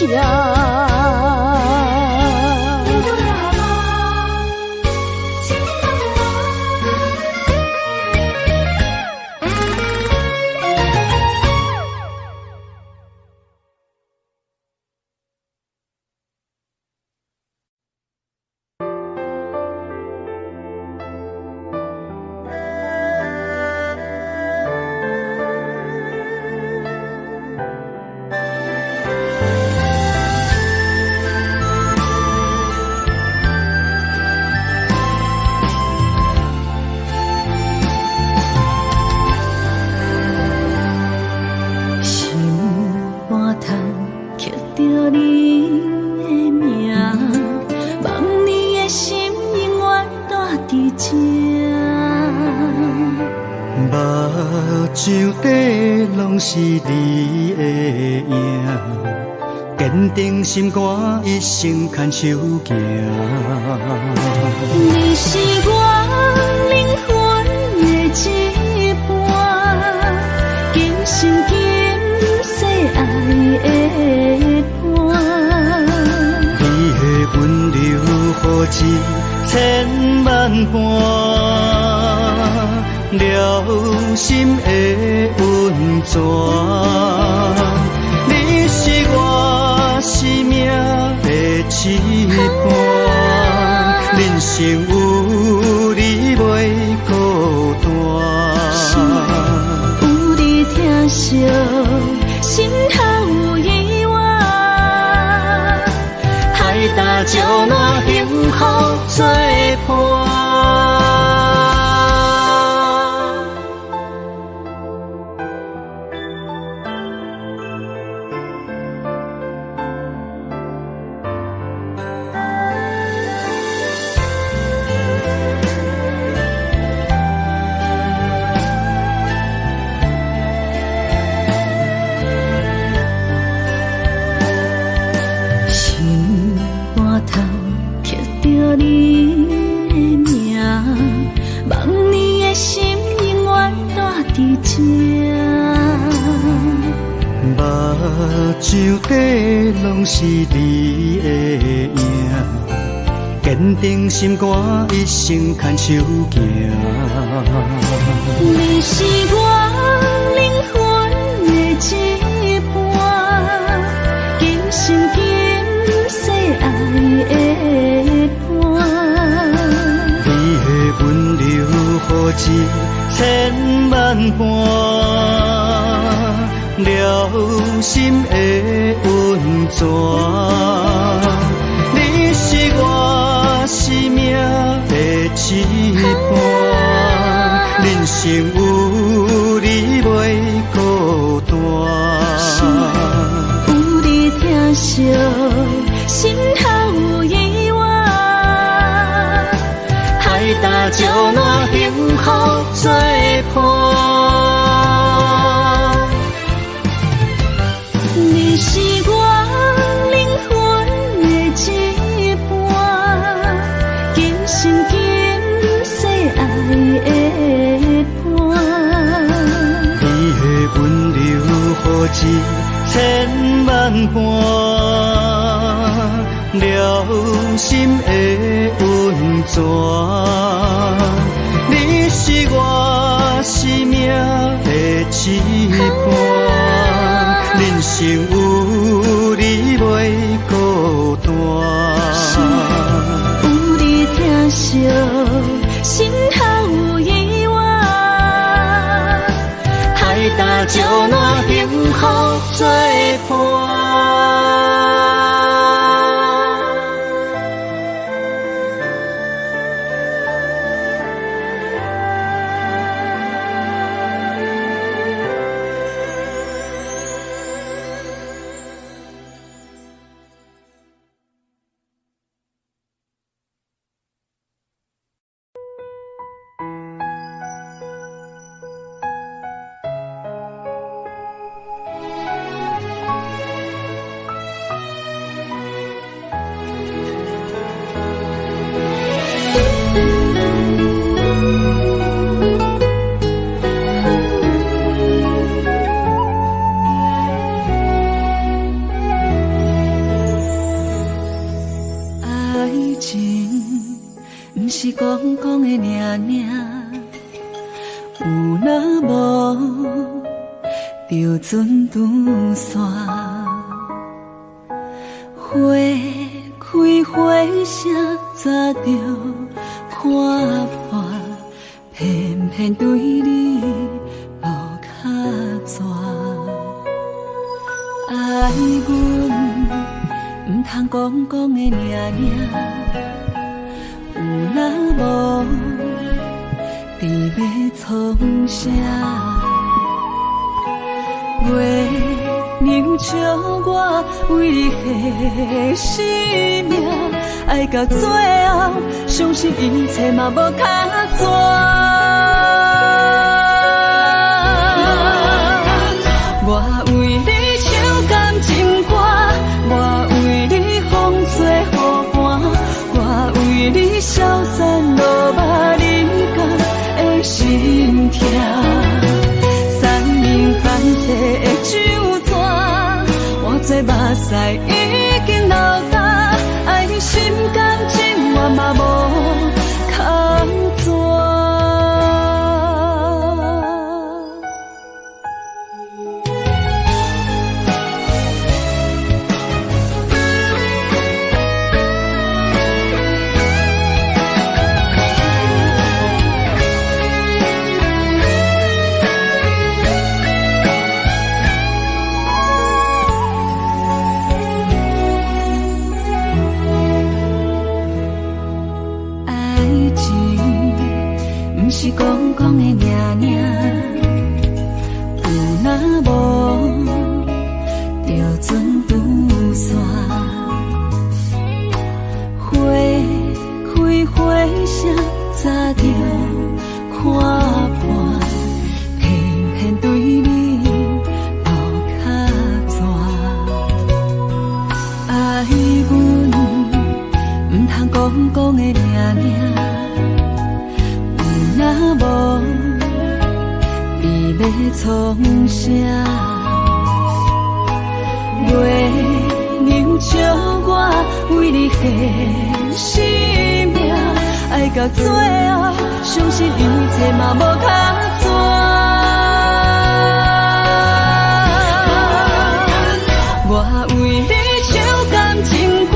是你的影，坚定心肝，一生牵手行。你是我灵魂的一半，今生今世爱的伴。你的温柔予一千万般。疗心的温泉，你是我生命的一半，人生有你袂孤单。有你疼惜，心头有依偎，海搭石烂幸福作伴。目睭底拢是你的影，坚定心肝，一生牵手行。你是我灵魂的一半，今生今世爱的伴。你的温柔予一千万般。疗心的温泉，你是我生命的一半，人生有你袂孤单。有你疼惜，心头有依偎，海搭石烂幸福作伴。你是我靈魂的一半，今生今世愛的伴。你的溫柔予一千萬般，療心的溫泉。你是我生命的一半，人生有你袂孤單。有你疼惜，心頭有依偎。海搭石烂幸福作伴。愛情毋是講講的爾爾，有若無就准拄煞。花開花聲早就看破，偏偏對你無卡紙。愛阮毋通講講的爾爾，有若無知欲創啥？月娘笑我為你獻生命，愛到最後，相信一切嘛無卡紙。我為你唱感情歌，我為你風吹雨寒，我為你消散落寞人間的心痛。山盟海誓的酒逝，换做目屎已經流干，愛你心甘情願嘛無卡紙。愛情毋是講講的爾爾，有若無就准拄煞。花開花聲早就看破，偏偏對你無卡紙。愛阮毋通講講的爾爾，有若無知欲創啥？月娘笑我為你獻生命，愛到最後，相信一切嘛無卡紙。我為你唱感情歌，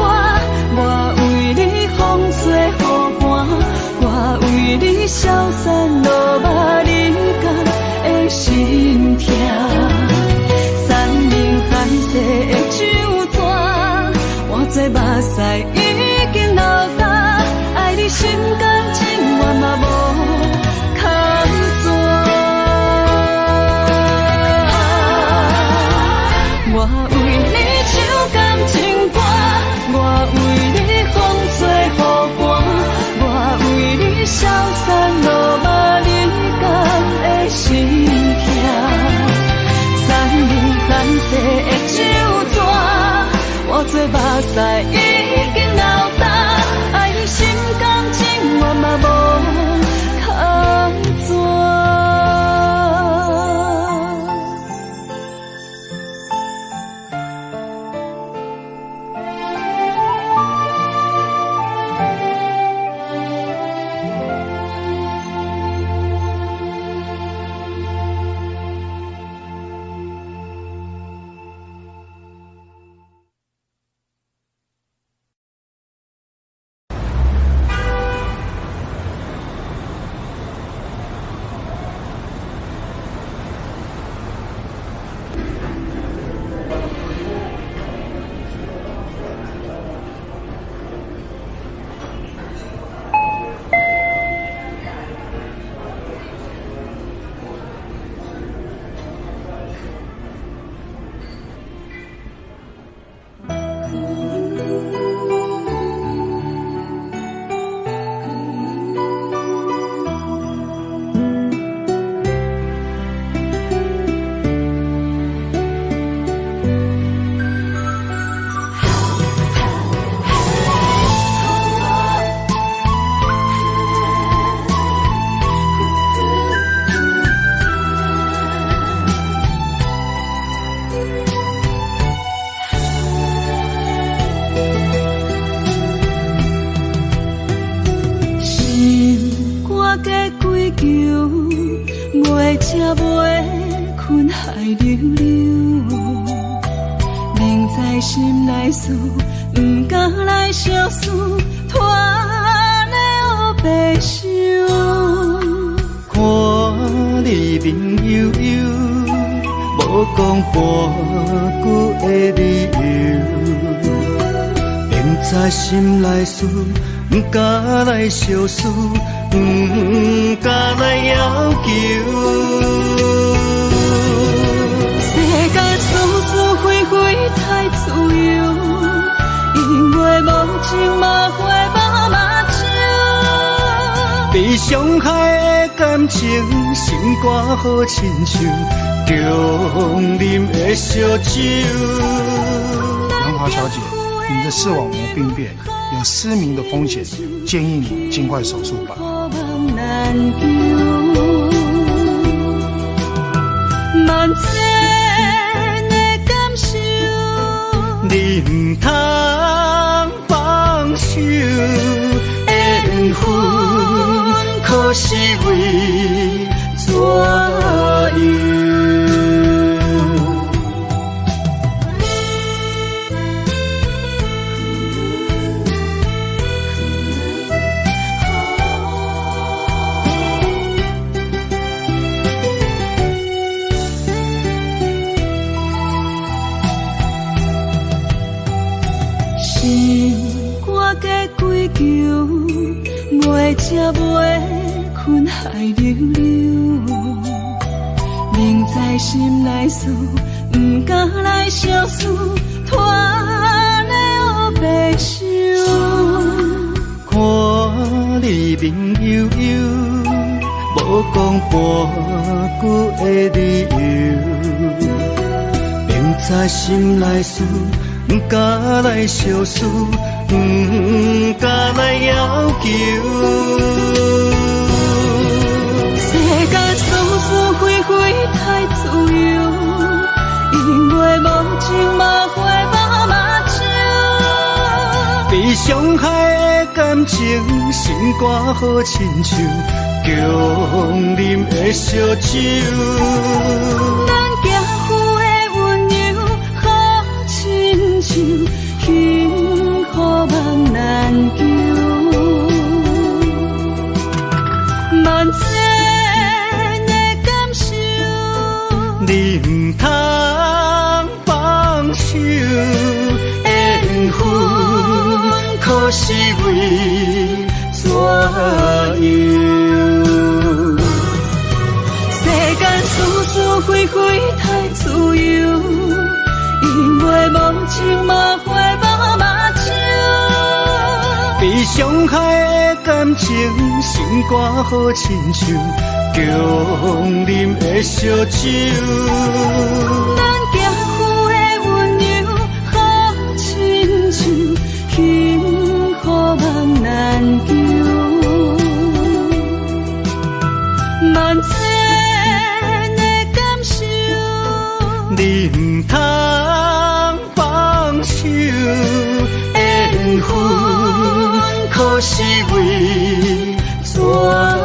我為你風吹雨寒，我為你消散落寞人間的心痛。山盟海誓的酒逝，换做目屎已經流干，愛你心甘情願嘛無卡紙。我為你唱感情歌，我為你風吹雨寒，我為你消散落寞人間的似已經老大，愛心感情我嘛無空轉。相思，不敢來要求。世間事事非非太自由，因為無情嘛花無目睭。被傷害的感情，心肝好親像強啉的燒酒。杨華小姐，你的視網膜病變有失明的風險，建議你盡快手術吧。你毋通放手，緣分可是為怎樣？袂食袂睏，海流流，明知心內事，不敢來相思，拖咧烏白想。看你面憂憂，無講半句的理由，明知心內事，不敢來相思。不敢來要求。世間事事非非太自由，因為無情嘛花無目睭。被傷害的感情，心肝好親像強啉的燒酒。咱行夫的溫柔，好親像幸福夢難求，萬千的感受，你毋通放手，緣分可是為怎樣？世間事事非非太自由，因為無情嘛花無目睭。被傷害的感情，心肝好親像強啉的燒酒。咱行夫的溫柔，好親像你毋通放手，缘分可是为怎样？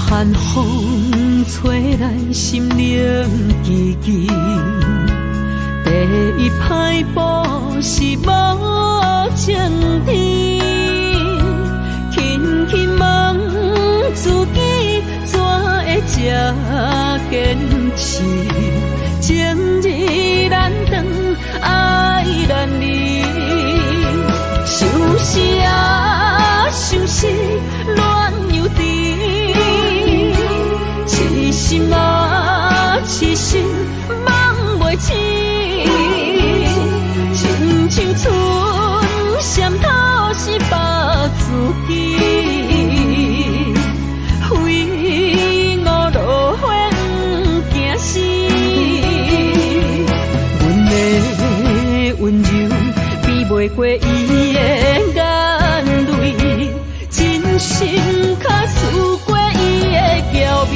寒风吹来，心冷吱吱。第一歹报是无晴天，轻轻问自己，怎会这坚持？情意难断，爱难离。相思啊，相思，乱又甜。痴心啊，痴心，梦袂醒。亲像春蝉讨死别自己，为我落花不惊死。阮的温柔比袂过伊的眼泪，真心较输过伊的娇美。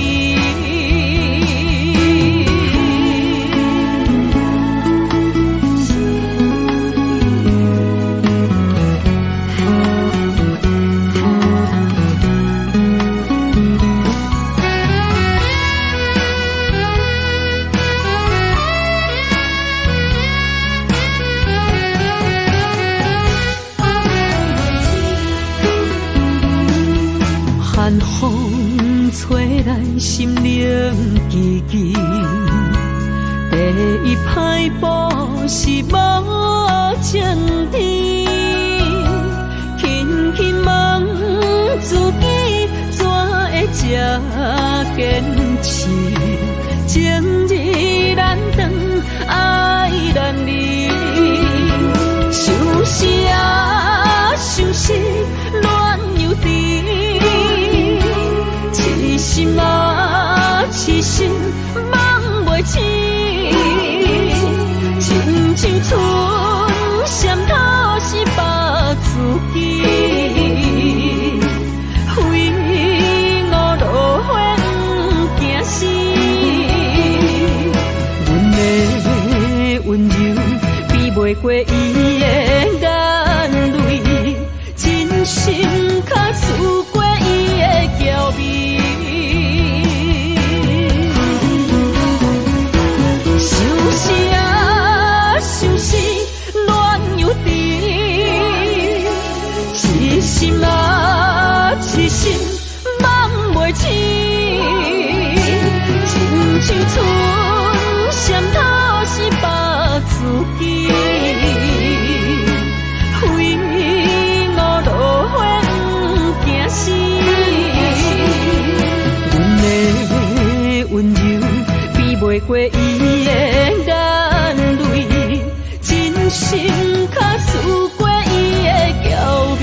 寒风吹来，心冷吱吱。第一歹报是无晴天，轻轻问自己，怎会这坚持？情意难断，爱难离。相思啊，相思，乱又甜。痴心啊，痴心，梦袂醒。亲像春蝉讨死别自己，为我落花不惊死。阮的温柔比袂过伊的眼泪，真心较输过伊的娇美。相思啊，相思，乱又甜。痴心啊，痴心，梦袂醒。亲像春蝉讨死别自己，为我落花不惊死。阮的温柔比袂过伊的眼泪，真心较输过伊的娇美。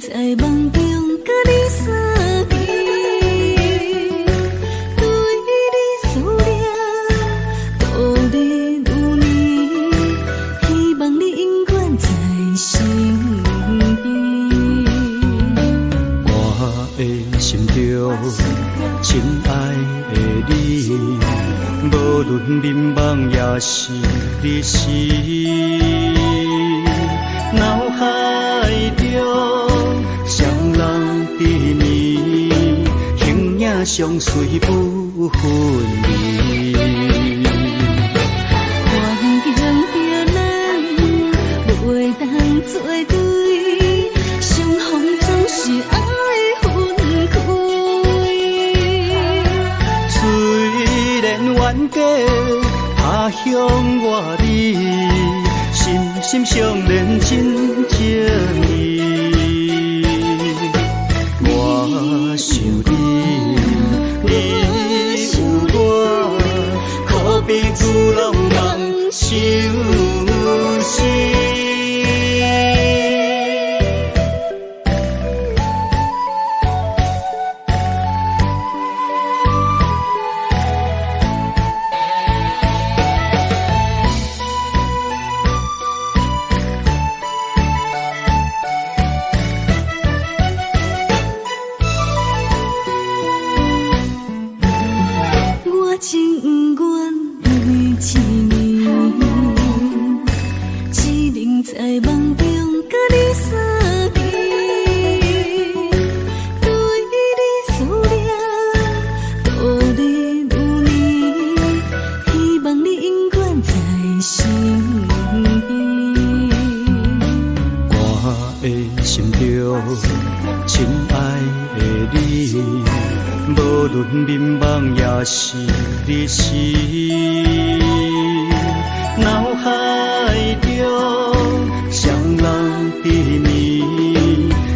在夢中佮你相見，對你思念，度日如年，希望你永遠在身邊。我的心中，親愛的你，無論眠夢抑是日時，腦海中雙人甜蜜，形影相隨不分離。環境著咱袂當做對，相逢總是愛分開。雖然冤家，他鄉我你，心心相連真情意。我想你，你有我，可比巨浪茫相思。我情願每一暝，只能在夢中佮你相見，對你思念，度日如年，希望你永遠在身邊。我的心中，親愛的你，無論眠夢抑是日時，腦海中雙人甜蜜，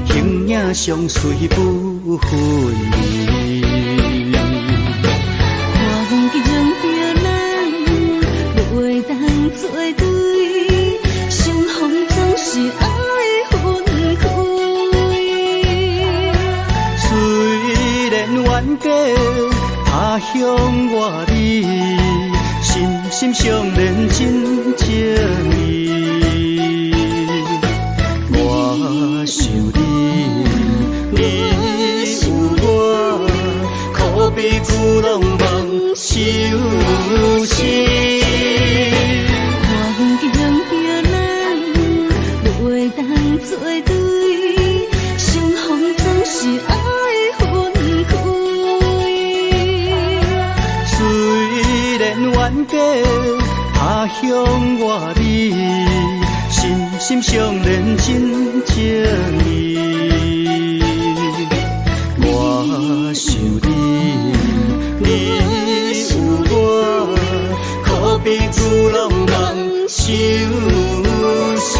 形影相隨不分離。環境著咱袂當做對，相逢總是愛分開。雖然冤家，他鄉我你，心心相連真情意。我想你，你有我，可比巨浪茫相思。環境著咱袂當做對，相逢總是愛分開。雖然冤家，他鄉我你，心心相連真情意。我想你，你有我，可比巨浪茫相思。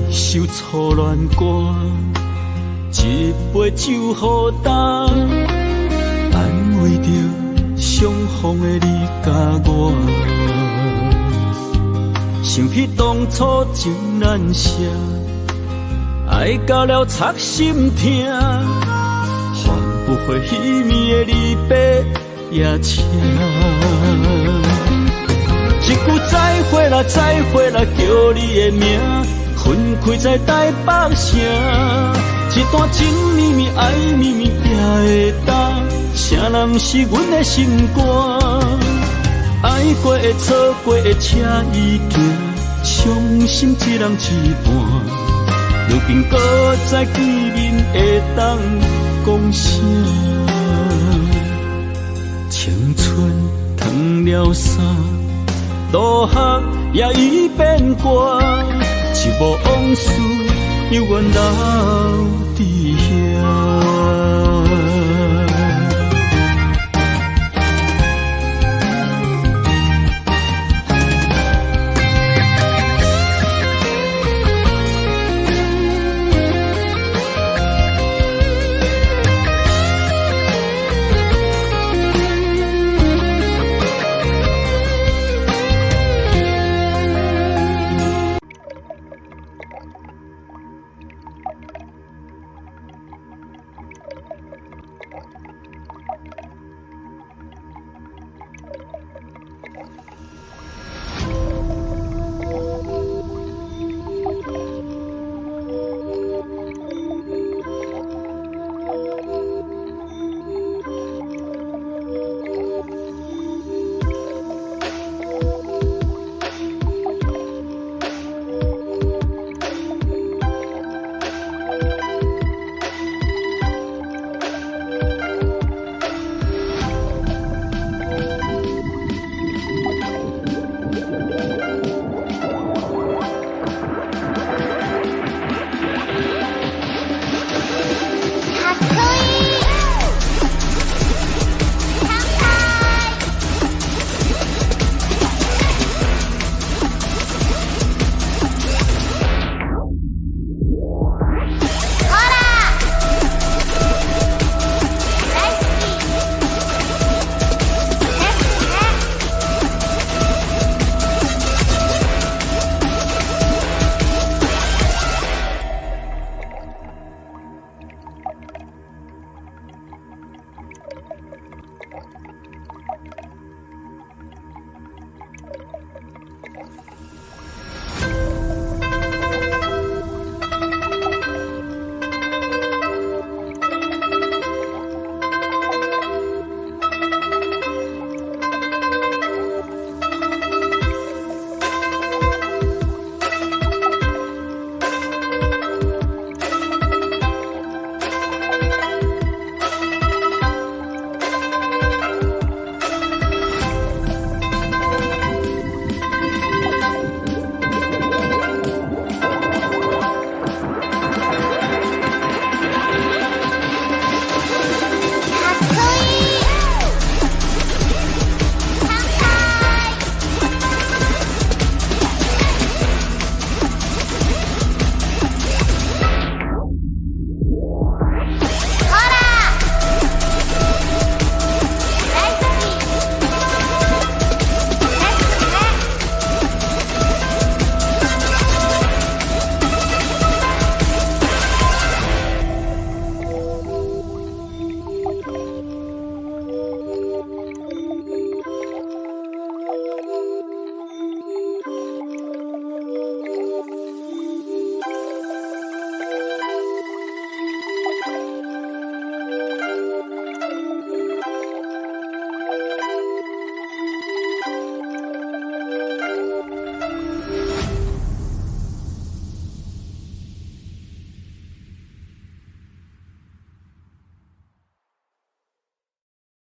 一首初恋歌，一杯酒予干，安慰著相逢的你佮我。想起當初情難捨，愛到了插心疼，換不回彼暝的離別夜車。一句再會啦，再會啦，叫你的名，分開在台北城。一段情绵綿，愛綿綿也會焦，誰人是阮的心肝？愛愛過的、錯過的車已行，傷心一人一半。如今閣再見面，會當講啥？青春脫了衫，落雨也已變寒，一幕往事猶原留佇遐。